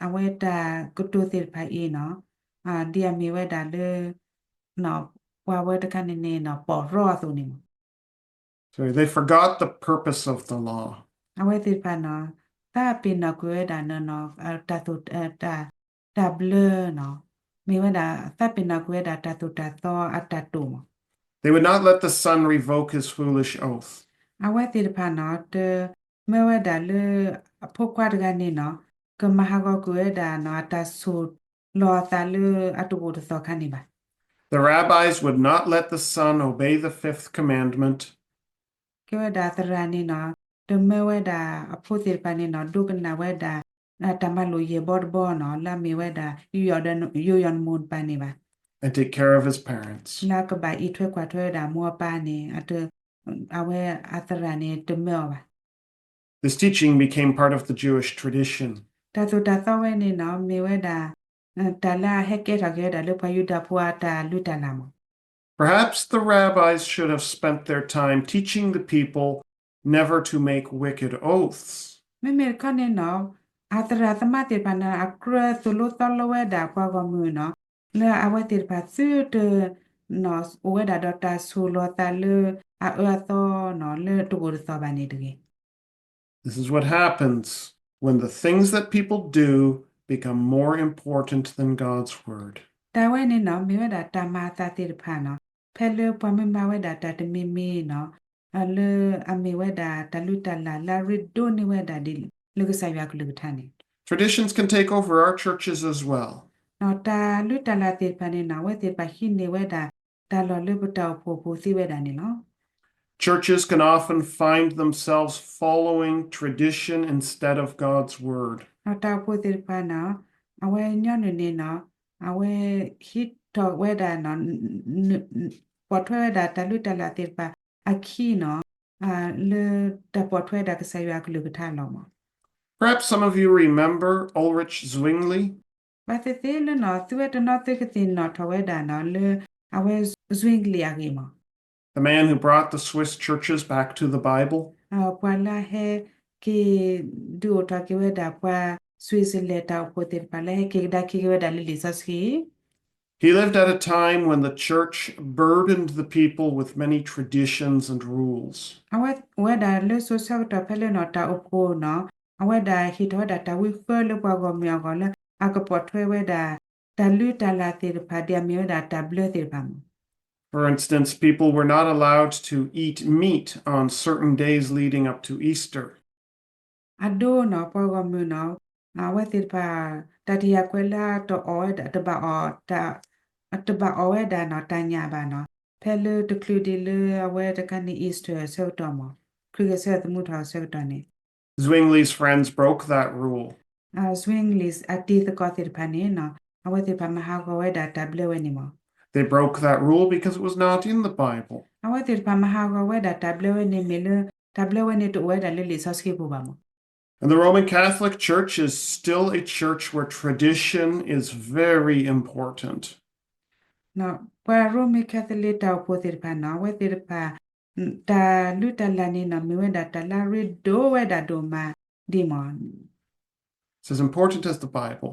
အဝဲတၢ်ကတိၤသ့ၣ်တဖၣ်အံၤနီၤ ဒ်အမ့ၢ်ဝဲဒၣ်လၢ ပှၤဝဲတခါန့ၣ်န့ၣ်နီၤ ပီၢ်ရီအသိးန့ၣ်မး. So they forgot the purpose of the law. အဝဲသ့ၣ်တဖၣ်နီၤ သးပ့ၤနီၣ်ကွံာ်ဝဲဒၣ်နီၤ တၢ်သိၣ် တၢ် တၢ်ဘျၢနီၤ မ့ၢ်ဝဲဒၣ် သးပ့ၤနီၣ်ကွံာ်ဝဲဒၣ်တၢ်သိၣ်တၢ်သီအတၢ်တိာ်မး. They would not let the son revoke his foolish oath. အဝဲသ့ၣ်တဖၣ်နီၤ တမၢဝဲဒၣ်လၢ အဖိခွါတဂၤန့ၣ်နီၤ ကမၤဟးဂီၤကွံာ်ဝဲဒၣ်နီၤ အတၢ်ဆိၣ်လီၤအသးလၢအတဂိာ်တသီၣ်ခါန့ၣ်ဘၣ်. The rabbis would not let the son obey the fifth commandment. ကဲဝဲဒၣ်သရၣ်န့ၣ်နီၤ တမၢဝဲဒၣ်အဖိသ့ၣ်တဖၣ်န့ၣ်နီၤ ဒိကနၣ်ဝဲဒၣ် တၢ်မၤလိာ်ယဲၢ်ဘီတဘီနီၤ လၢအမ့ၢ်ဝဲဒၣ် ယူးယီၣ်နမိၢ်နပၢ်န့ၣ်ဘၣ်. And take care of his parents. လၢကဘၣ်အံးထွဲကွၢ်ထွဲဝဲဒၣ်မိၢ်အပၢ်န့ၣ် အဝဲအသရၣ်န့ၣ်တမၢအီၤဘၣ်. This teaching became part of the Jewish tradition. တၢ်သိၣ်တၢ်သီဝဲန့ၣ်နီၤ မ့ၢ်ဝဲဒၣ် တၢ်လၢအဟဲကဲထီၣ်က့ၤဝဲဒၣ်လၢပှၤယူဒၤဖိအတၢ်လုၢ်တၢ်လၢ်မး. Perhaps the rabbis should have spent their time teaching the people never to make wicked oaths. မ့မ့ၢ်တခီန့ၣ်နီၤ, အသရၣ်သမါသ့ၣ်တဖၣ်န့ၣ် အကြၢးသိၣ်လိသီလိဝဲဒၣ်ပှၤဂီၢ်မုၢ်နီၤ, လၢအဝဲသ့ၣ်တဖၣ်သုတ နီၤ အိၣ်ဝဲဒၣ်ဒီးတၢ်ဆိၣ်လီၤသးလၢအအၢအသီနီၤ လၢတအိၣ်တသီၣ်ဘၣ်န့ၣ်တဂ့ၤ. This is what happens when the things that people do become more important than God's word. တၢ်ဝဲန့ၣ်နီၤ မ့ၢ်ဝဲဒၣ်တၢ်မၤအသးသ့ၣ်တဖၣ်နီၤ, ဖဲလၢပှၤမ့ၢ်မၤဝဲဒၣ်တၢ်တမံၤမံၤနီၤ, လၢအမ့ၢ်ဝဲဒၣ်တၢ်လုၢ်တၢ်လၢ်လၢအရ့ဒိၣ်န့ၢ်ဝဲဒၣ်ဒ်လၢကစၢ်ယွၤကလုၢ်ကထါန့ၣ် Traditions can take over our churches as well. နီၤ တၢ်လုၢ်တၢ်လၢ်သ့ၣ်တဖၣ်န့ၣ်နီၤ အဝဲသ့ၣ်တဖၣ်ဟံးန့ၢ်ဝဲဒၣ် တၢ်လီၢ်လၢပတၢ်အိၣ်ဖှိၣ်ပူၤသ့ဝဲဒၣ်န့ၣ်လီၤ. Churches can often find themselves following tradition instead of God's word. နီၤ တၢ်အိၣ်ဖှိၣ်သ့ၣ်တဖၣ်နီၤ အဝဲညီနုၢ်န့ၣ်နီၤ အဝဲဟံးထီၣ်ဝဲဒၣ်နီၤ ပိာ်ထွဲဝဲဒၣ်တၢ်လုၢ်တၢ်လၢ်သ့ၣ်တဖၣ်အခံနီၤ လၢတၢ်ပိာ်ထွဲဒၣ်ကစၢ်ယွၤအကလုၢ်ကထါလီၤမး. Perhaps some of you remember Ulrich Zwingli. ဘၣ်သ့ၣ်သ့ၣ်လၢနီၤ သုဝဲတနီၤသုကသ့ၣ်နီၣ်ထီၣ်ဝဲဒၣ်နီၤ လၢအဝဲ Zwingli အဂ့ၢ်မး. The man who brought the Swiss churches back to the Bible. ပှၤလၢဟဲက့ၤဒုးအိၣ်ထီၣ်က့ၤဝဲဒၣ်ပှၤ Switzerland တၢ်အိၣ်ဖှိၣ်သ့ၣ်တဖၣ်လၢဟဲက့ၤကဒါက့ၤက့ၤဝဲဒၣ်လၢလံာ်စီဆှံ He lived at a time when the church burdened the people with many traditions and rules. အဝဲအိၣ်ဝဲဒၣ်လၢစိၤဆၢကတီၢ်ဖဲလၢနီၤ တၢ်အိၣ်ဖှိၣ်နီၤ အဝဲဒၣ်ဟ့ၣ်ထီၣ်ဝဲဒၣ်တၢ်ဝံဃၢလၢပှၤဂီၢ်မုၢ်အဂီၢ်လၢ အကပိာ်ထွဲဝဲဒၣ် တၢ်လုၢ်တၢ်လၢ်သ့ၣ်တဖၣ် ဒ်အမ့ၢ်ဝဲဒၣ်တၢ်ဘျၢသ့ၣ်တဖၣ်မး. For instance, people were not allowed to eat meat on certain days leading up to Easter. အဒိနီၤ ပှၤဂီၢ်မုၢ်နီၤ အဝဲသ့ၣ်တဖၣ် တၢ်တယာ်ကွဲးလၢတအီၣ်ဝဲဒၣ် တဘၣ်အီၣ် တဘၣ်အီၣ်ဝဲဒၣ်နီၤ တၢ်ညၣ်ဘၣ်နီၤ ဖဲလၢတချုးဒံးလၢအဝဲတခါန့ၣ် Easter အဆၢကတီၢ်မး ခရံာ်ဂဲၤဆၢထၢၣ်သမူထီၣ်အဆၢကတီၢ်န့ၣ် Zwingli's friends broke that rule. Zwingli အတံၤသကိးသ့ၣ်တဖၣ်န့ၣ်နီၤ အဝဲသ့ၣ်တဖၣ်မၤဟးဂီၤဝဲဒၣ်တၢ်ဘျၢဝဲန့ၣ်မး They broke that rule because it was not in the Bible. အဝဲသ့ၣ်တဖၣ်မၤဟးဂီၤဝဲဒၣ်တၢ်ဘျၢဝဲန့ၣ်မ့ၢ်လၢ တၢ်ဘျၢဝဲန့ၣ်တအိၣ်ဝဲဒၣ်လၢလံာ်စီဆှံပူၤဘၣ်မး And the Roman Catholic Church is still a church where tradition is very important. နီၤ ပှၤ Roman Catholic တၢ်အိၣ်ဖှိၣ်သ့ၣ်တဖၣ်နီၤ အဝဲသ့ၣ်တဖၣ် တၢ်လုၢ်တၢ်လၢ်န့ၣ်နီၤ မ့ၢ်ဝဲဒၣ်တၢ်လၢအရ့ဒိၣ်ဝဲဒၣ်ဒိၣ်မးဒ်မး It's as important as the Bible.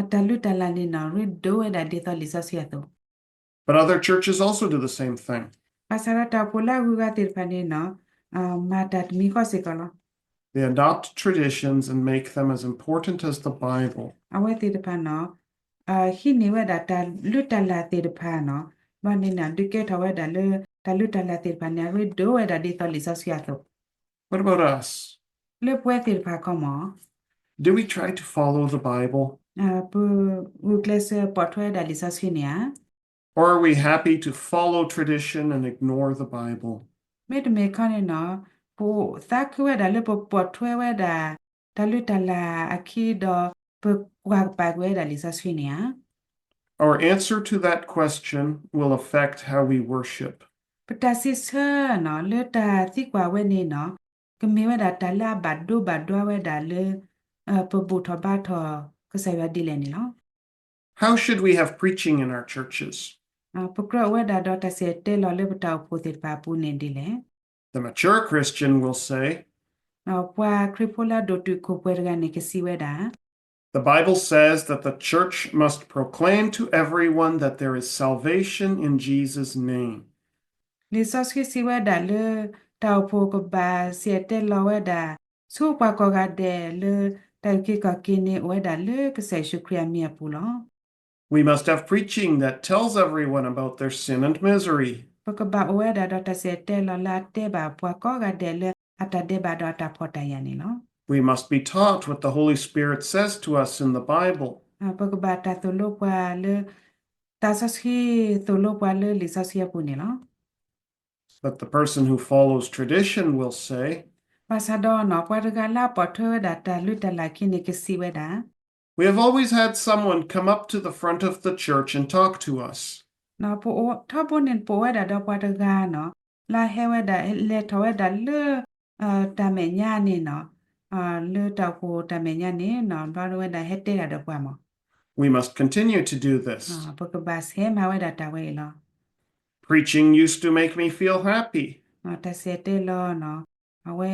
အတၢ်လုၢ်တၢ်လၢ်န့ၣ်နီၤ ရ့ဒိၣ်ဝဲဒၣ်ဒ်သိးလံာ်စီဆှံအသိး But other churches also do the same thing. ဘၣ်ဆၣ်ဒီးတၢ်အိၣ်ဖှိၣ်လၢအဂုၤအဂၤသ့ၣ်တဖၣ်န့ၣ်နီၤ မၤတၢ်တမံၤဃီစ့ၢ်ကီးလီၤ They adopt traditions and make them as important as the Bible. အဝဲသ့ၣ်တဖၣ်နီၤ ဟံးန့ၢ်ဝဲဒၣ်တၢ်လုၢ်တၢ်လၢ်သ့ၣ်တဖၣ်နီၤ ဘၣ်န့ၣ်နီၤ ဒုးကဲထီၣ်ဝဲဒၣ်လၢ တၢ်လုၢ်တၢ်လၢ်သ့ၣ်တဖၣ်န့ၣ် အရ့ဒိၣ်ဝဲဒၣ်ဒ်သိးလံာ်စီဆှံအသိး What about us? လၢပဝဲသ့ၣ်တဖၣ်ခီမး Do we try to follow the Bible? ပဂုာ်ကျဲးစၢးပိာ်ထွဲဝဲဒၣ်လံာ်စီဆှံန့ၣ်ဧါ Or are we happy to follow tradition and ignore the Bible? မ့တမ့ၢ်ခီန့ၣ်နီၤ ပသးခုဝဲဒၣ်လၢပပိာ်ထွဲဝဲဒၣ် တၢ်လုၢ်တၢ်လၢ်အခံဒီး ပကွၢ်ကပၤကွံာ်ဝဲဒၣ်လံာ်စီဆှံန့ၣ်ဧါ Our answer to that question will affect how we worship. ပတၢ်စံးဆၢနီၤ လၢတၢ်သံကွၢ်ဝဲန့ၣ်နီၤ ကမ့ၢ်ဝဲဒၣ်တၢ်လၢအဘၣ်ဒိဘၣ်ဒွါဝဲဒၣ်လၢ ပဘူၣ်ထီၣ်ဘါထီၣ်ကစၢ်ယွၤဒ်လဲၣ်န့ၣ်လီၤ. How should we have preaching in our churches? ပကြၢးအိၣ်ဝဲဒၣ်ဒီးတၢ်ဆဲးတဲလီၤလၢပတၢ်အိၣ်ဖှိၣ်သ့ၣ်တဖၣ်အပူၤန့ၣ်ဒ်လဲၣ်. The mature Christian will say, ပှၤခရံာ်ဖိလၢအဒိၣ်တုာ်ခိၣ်ပှဲၤတဂၤန့ၣ် ကစံးဝဲဒၣ် The Bible says that the church must proclaim to everyone that there is salvation in Jesus' name. လံာ်စီဆှံစံးဝဲဒၣ်လၢ တၢ်အိၣ်ဖှိၣ်ကဘၣ်ဆဲးတဲလီၤဝဲဒၣ် ဆူပှၤကိးဂၤဒဲးလၢ တၢ်အုၣ်က့ၤခီၣ်က့ၤန့ၣ် အိၣ်ဝဲဒၣ်လၢကစၢ်ယ့ၣ်ၡူးခရံာ်အမံၤအပူၤလီၤ. We must have preaching that tells everyone about their sin and misery. ပကဘၣ်အိၣ်ဝဲဒၣ်ဒီးတၢ်ဆဲးတဲလီၤလၢအတဲဘၣ်ပှၤကိးဂၤဒဲးလၢ အတၢ်ဒဲးဘးဒီးအတၢ်ဖှီၣ်တၢ်ယာ်န့ၣ်လီၤ. We must be taught what the Holy Spirit says to us in the Bible. ပကဘၣ်တၢ်သိၣ်လိပှၤလၢ တၢ်စီဆှံသိၣ်လိပှၤလၢလံာ်စီဆှံအပူၤန့ၣ်လီၤ. But the person who follows tradition will say, ဘၣ်ဆၣ်ဒီးနီၤ ပှၤတဂၤလၢအပိာ်ထွဲဝဲဒၣ်တၢ်လုၢ်တၢ်လၢ်ခံန့ၣ် ကစံးဝဲဒၣ် We have always had someone come up to the front of the church and talk to us. ထီဘိန့ၣ် ပအိၣ်ဝဲဒၣ်ဒီးပှၤတဂၤနီၤ လၢဟဲဝဲဒၣ် လဲၤထီၣ်ဝဲဒၣ်လၢ တၢ်မဲာ်ညါန့ၣ်နီၤ လၢတၢ်အိၣ်ဖှိၣ်တၢ်မဲာ်ညါန့ၣ်နီၤ ဘျီဝဲဒၣ်ဟဲတဲတၢ်ဒီးပှၤမး We must continue to do this. ပကဘၣ်ဆဲးမၤဝဲဒၣ်တၢ်ဝဲအံၤလီၤ. Preaching used to make me feel happy. တၢ်စံၣ်တဲၤတဲလီၤနီၤ, အဝဲ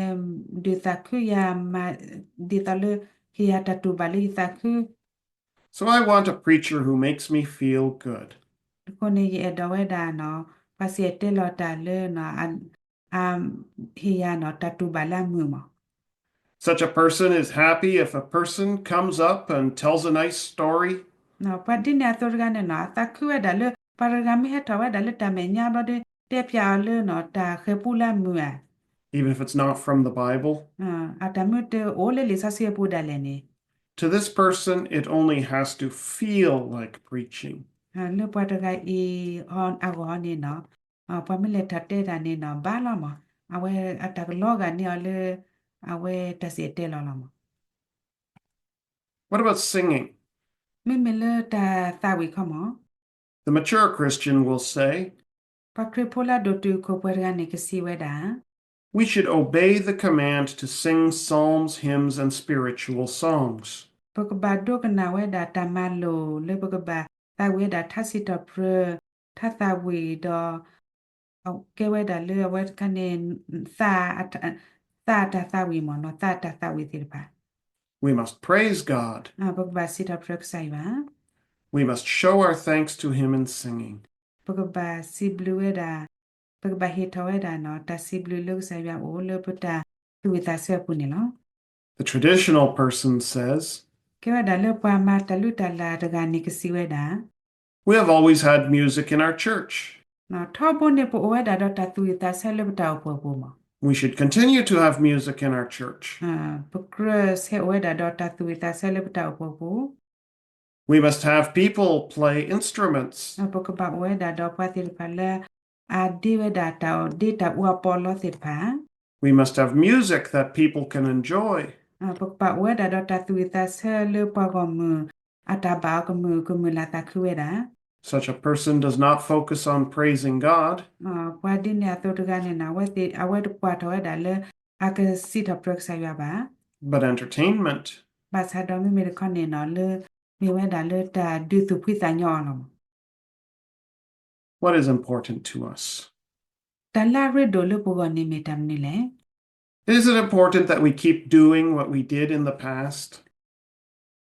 ဒုးသးခုယၤမး, ဒ်သိးလၢ ဟ့ၣ်ယၤတၢ်တူၢ်ဘၣ်လၢယသးခု. So I want a preacher who makes me feel good. အဃိန့ၣ် ယအဲၣ်ဒိးဝဲဒၣ်နီၤ, ပှၤစံၣ်တဲၤတဲလီၤတၢ်လၢ ဟ့ၣ်ယၤနီၤတၢ်တူၢ်ဘၣ်လၢအမုာ်မး. Such a person is happy if a person comes up and tells a nice story. ပှၤဒ်န့ၣ်အသိးတဂၤန့ၣ်နီၤ အသးခုဝဲဒၣ်လၢ ပှၤတဂၤမ့ၢ်ဟဲထီၣ်ဝဲဒၣ်လၢတၢ်မဲာ်ညါဘျီဒီး တဲပၠးအီၤလၢနီၤ တၢ်ဃဲၤပူလၢအမုာ်ဧါ. Even if it's not from the Bible. အတၢ်မ့ၢ်တအိၣ်လၢလံာ်စီဆှံအပူၤဒၣ်လဲာ်န့ၣ်. To this person, it only has to feel like preaching. လၢပှၤတဂၤအံၤအဂီၢ်န့ၣ်နီၤ, ပှၤမ့ၢ်လဲၤထီၣ်တဲတၢ်န့ၣ်နီၤ ဘၣ်လီၤမး, အဝဲအတၢ်ကလီဂာ်န့ၢ်အီၤလၢ အဝဲတၢ်စံၣ်တဲၤတဲလီၤလီၤမး. What about singing? မ့မ့ၢ်လၢတၢ်သးဝံၣ်ခီမး. The mature Christian will say, ပှၤခရံာ်ဖိလၢအဒိၣ်တုာ်ခိၣ်ပှဲၤတဂၤန့ၣ် ကစံးဝဲဒၣ် We should obey the command to sing psalms, hymns, and spiritual songs. ပကဘၣ်ဒိကနၣ်ဝဲဒၣ်တၢ်မၤလိာ်လၢပကဘၣ်သးဝံၣ်ဝဲဒၣ်ထါစံးထီၣ်ပတြၢၤ, ထါသးဝံၣ်ဒီး ကဲဝဲဒၣ်လၢအဝဲတခါန့ၣ် သးအတၢ်သးဝံၣ်မ့ၢ်နီၤ သးအတၢ်သးဝံၣ်သ့ၣ်တဖၣ်. We must praise God. ပကဘၣ်စံးထီၣ်ပတြၢၤကစၢ်ယွၤ. We must show our thanks to Him in singing. ပကဘၣ်စံးဘျုးဝဲဒၣ်, ပကဘၣ်ဟ့ၣ်ထီၣ်ဝဲဒၣ်နီၤ တၢ်စံးဘျုးလၢကစၢ်ယွၤအအိၣ်လၢပတၢ်သူၣ်ဝံၣ်သးဆၢအပူၤန့ၣ်လီၤ. The traditional person says, ကဲဝဲဒၣ်လၢပှၤမၤတၢ်လုၢ်တၢ်လၢ်တဂၤန့ၣ် ကစံးဝဲဒၣ် We have always had music in our church. ထီဘိန့ၣ် ပအိၣ်ဝဲဒၣ်ဒီးတၢ်သူၣ်ဝံၣ်သးဆၢလၢပတၢ်အိၣ်ဖှိၣ်အပူၤမး. We should continue to have music in our church. ပကြၢးဆဲးအိၣ်ဝဲဒၣ်ဒီးတၢ်သူၣ်ဝံၣ်သးဆၢလၢပတၢ်အိၣ်ဖှိၣ်အပူၤ. We must have people play instruments. ပကဘၣ်အိၣ်ဝဲဒၣ်ဒီးပှၤသ့ၣ်တဖၣ်လၢ အဒ့ဝဲဒၣ်တၢ်ဒ့တၢ်အူအပီအလီသ့ၣ်တဖၣ်. We must have music that people can enjoy. ပကဘၣ်အိၣ်ဝဲဒၣ်ဒီးတၢ်သူၣ်ဝံၣ်သးဆၢလၢပှၤဂီၢ်မုၢ် အတၢ်ဘၣ်အီၤကမုာ်ကမုာ်လၢ်သးခုဝဲဒၣ်. Such a person does not focus on praising God. ပှၤဒ်န့ၣ်အသိးတဂၤန့ၣ်နီၤ အဝဲတကွၢ်ထီၣ်ဝဲဒၣ်လၢ အကစံးထီၣ်ပတြၢၤကစၢ်ယွၤဘၣ်. But entertainment. ဘၣ်ဆၣ်ဒီးမ့မ့ၢ်တခီန့ၣ်နီၤ လၢ မ့ၢ်ဝဲဒၣ်လၢတၢ်ဒုးသူၣ်ဖှံသးညီအီၤလီၤမး. What is important to us? တၢ်လၢအရ့ဒိၣ်လၢပဂီၢ်န့ၣ်မ့ၢ်တၢ်မနုၤလဲၣ်. Is it important that we keep doing what we did in the past?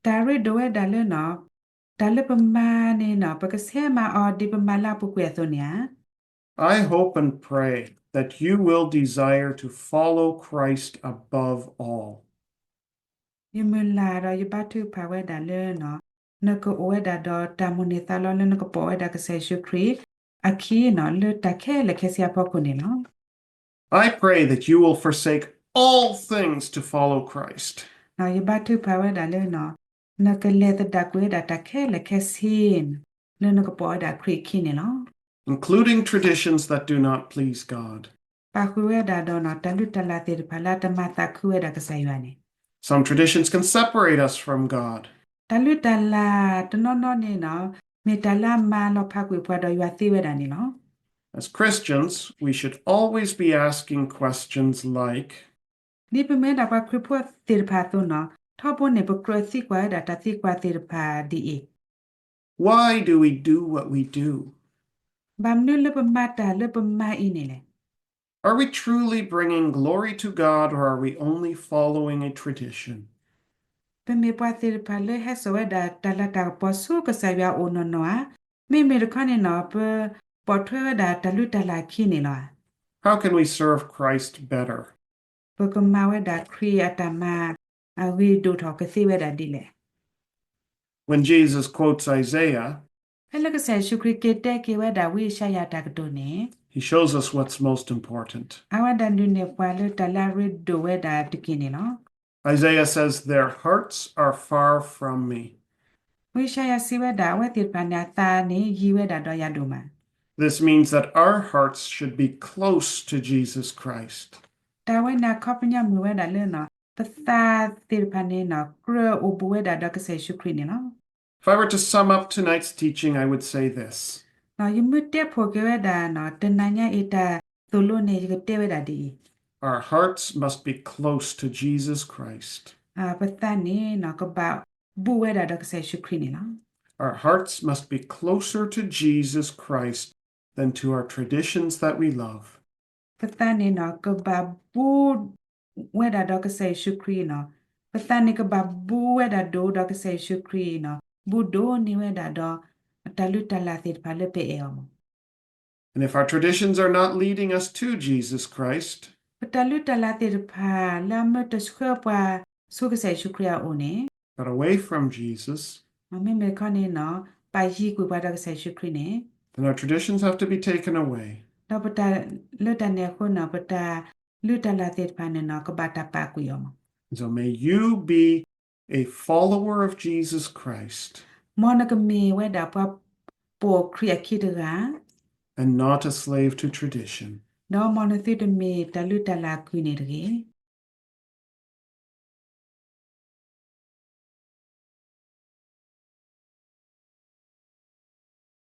တၢ်ရ့ဒိၣ်ဝဲဒၣ်လၢနီၤ တၢ်လၢပမၤန့ၣ်နီၤ ပကဆဲးမၤအီၤဒ်ပမၤလၢအပူၤကွံာ်အသိးန့ၣ်ဧါ. I hope and pray that you will desire to follow Christ above all. ယမုၢ်လၢ်ဒီးယဘါထုကဖၣ်ဝဲဒၣ်လၢ နကအိၣ်ဝဲဒၣ်ဒီးတၢ်မိၣ်န့ၢ်သးလီလၢနကပိာ်ဝဲဒၣ်ကစၢ်ယ့ၣ်ၡူးခရံာ်အခံနီၤ လၢတၢ်ခဲလၢာ်ခဲဆ့အဖီခိၣ်န့ၣ်လီၤ. I pray that you will forsake all things to follow Christ. ယဘါထုကဖၣ်ဝဲဒၣ်လၢ နကလဲၤသဒၣ်ကွံာ်ဝဲဒၣ်တၢ်ခဲလၢာ်ခဲဆ့ လၢနကပိာ်ဝဲဒၣ်ခရံာ်အခံန့ၣ်လီၤ. Including traditions that do not please God. ပာ်ဃုာ်ဝဲဒၣ်ဒီးနီၤ တၢ်လုၢ်တၢ်လၢ်သ့ၣ်တဖၣ်လၢအတမၤသးခုဝဲဒၣ်ကစၢ်ယွၤန့ၣ်. Some traditions can separate us from God. တၢ်လုၢ်တၢ်လၢ်တနီၤနီၤန့ၣ်နီၤ မ့ၢ်တၢ်လၢအမၤလီၤဖးကွံာ်ပှၤဒီးယွၤသ့ဝဲဒၣ်န့ၣ်လီၤ. As Christians, we should always be asking questions like, ဒ်ပမ့ၢ်ဝဲဒၣ်ပှၤခရံာ်ဖိသ့ၣ်တဖၣ်အသိးနီၤ ထီဘိန့ၣ် ပကြၢးသံကွၢ်ဝဲဒၣ်တၢ်သံကွၢ်သ့ၣ်တဖၣ်ဒ်အံၤ, Why do we do what we do? ဘၣ်မနုၤလၢပမၤတၢ်လၢပမၤအံၤန့ၣ်လဲၣ်. Are we truly bringing glory to God, or are we only following a tradition? ပမ့ၢ်ပှၤသ့ၣ်တဖၣ်လၢဟဲစိာ်ဝဲဒၣ်တၢ်လၤတၢ်ကပီၤဆူကစၢ်ယွၤအအိၣ်နီၢ်နီၢ်ဧါ, မ့မ့ၢ်တခီန့ၣ်နီၤ ပပိာ်ထွဲဝဲဒၣ်တၢ်လုၢ်တၢ်လၢ်အခံန့ၣ်လီၤ. How can we serve Christ better? ပကမၤဝဲဒၣ်ခရံာ်အတၢ်မၤအဂ့ၤဒိၣ်ထီၣ်ကသ့ဝဲဒၣ်ဒ်လဲၣ်. When Jesus quotes Isaiah, ဖဲလၢကစၢ်ယ့ၣ်ၡူးခရံာ်က့ၤတဲက့ၤဝဲဒၣ်ဝံယၡါယၤအတၢ်ကတိၤန့ၣ်, he shows us what's most important. အဝဲဒၣ်ဒုးနဲၣ်ပှၤလၢတၢ်လၢအရ့ဒိၣ်ဝဲဒၣ်တက့ၢ်န့ၣ်လီၤ. Isaiah says, Their hearts are far from me. ဝံယၡါယၤစံးဝဲဒၣ် အဝဲသ့ၣ်တဖၣ်န့ၣ် အသးန့ၣ်ယံၤဝဲဒၣ်ဒီးယၤဒိၣ်မး. This means that our hearts should be close to Jesus Christ. တၢ်ဝဲန့ၣ်အခီပညီမ့ၢ်ဝဲဒၣ်လၢ ပသးသ့ၣ်တဖၣ်န့ၣ် ကြၢးအိၣ်ဘူးဝဲဒၣ်ဒီးကစၢ်ယ့ၣ်ၡူးခရံာ်န့ၣ်လီၤ. If I were to sum up tonight's teaching, I would say this. ယမ့ၢ်တဲဖှိၣ်က့ၤဝဲဒၣ် တနၤညါအံၤတၢ်သိၣ်လိန့ၣ် ယကတဲဝဲဒၣ်ဒ်အံၤ, Our hearts must be close to Jesus Christ. ပသးန့ၣ် ကဘၣ်ဘူးဝဲဒၣ်ဒီးကစၢ်ယ့ၣ်ၡူးခရံာ်န့ၣ်လီၤ. Our hearts must be closer to Jesus Christ than to our traditions that we love. ပသးန့ၣ်နီၤ ကဘၣ်ဘူးဝဲဒၣ်ဒီးကစၢ်ယ့ၣ်ၡူးခရံာ်နီၤ, ပသးန့ၣ်ကဘၣ်ဘူးဝဲဒၣ်ဒိၣ်ဒီးကစၢ်ယ့ၣ်ၡူးခရံာ်နီၤ, ဘူးဒိၣ်န့ၢ်ဝဲဒၣ်ဒီး တၢ်လုၢ်တၢ်လၢ်သ့ၣ်တဖၣ်လၢပအဲၣ်အီၤမး. And if our traditions are not leading us to Jesus Christ, ပတၢ်လုၢ်တၢ်လၢ်သ့ၣ်တဖၣ်လၢအမၢတဆှၢပှၤဆူကစၢ်ယ့ၣ်ၡူးခရံာ်အအိၣ်န့ၣ်, but away from Jesus, မ့မ့ၢ်တခီန့ၣ်နီၤ ပာ်ယံၤကွံာ်ပှၤဒီးကစၢ်ယ့ၣ်ၡူးခရံာ်န့ၣ်, then our traditions have to be taken away. ဒီးပတၢ် လၢတၢ်န့ၣ်အဃိနီၤ ပတၢ်လုၢ်တၢ်လၢ်သ့ၣ်တဖၣ်န့ၣ်နီၤ ကဘၣ်တၢ်ပာ်ကွံာ်အီၤမး. So may you be a follower of Jesus Christ, မ်နကမ့ၢ်ဝဲဒၣ်ပှၤပိာ်ခရံာ်အခံတဂၤ, and not a slave to tradition. ဒီးမ်နသုတမ့ၢ်တၢ်လုၢ်တၢ်လၢ်အကုၢ်န့ၣ်တဂ့ၤ.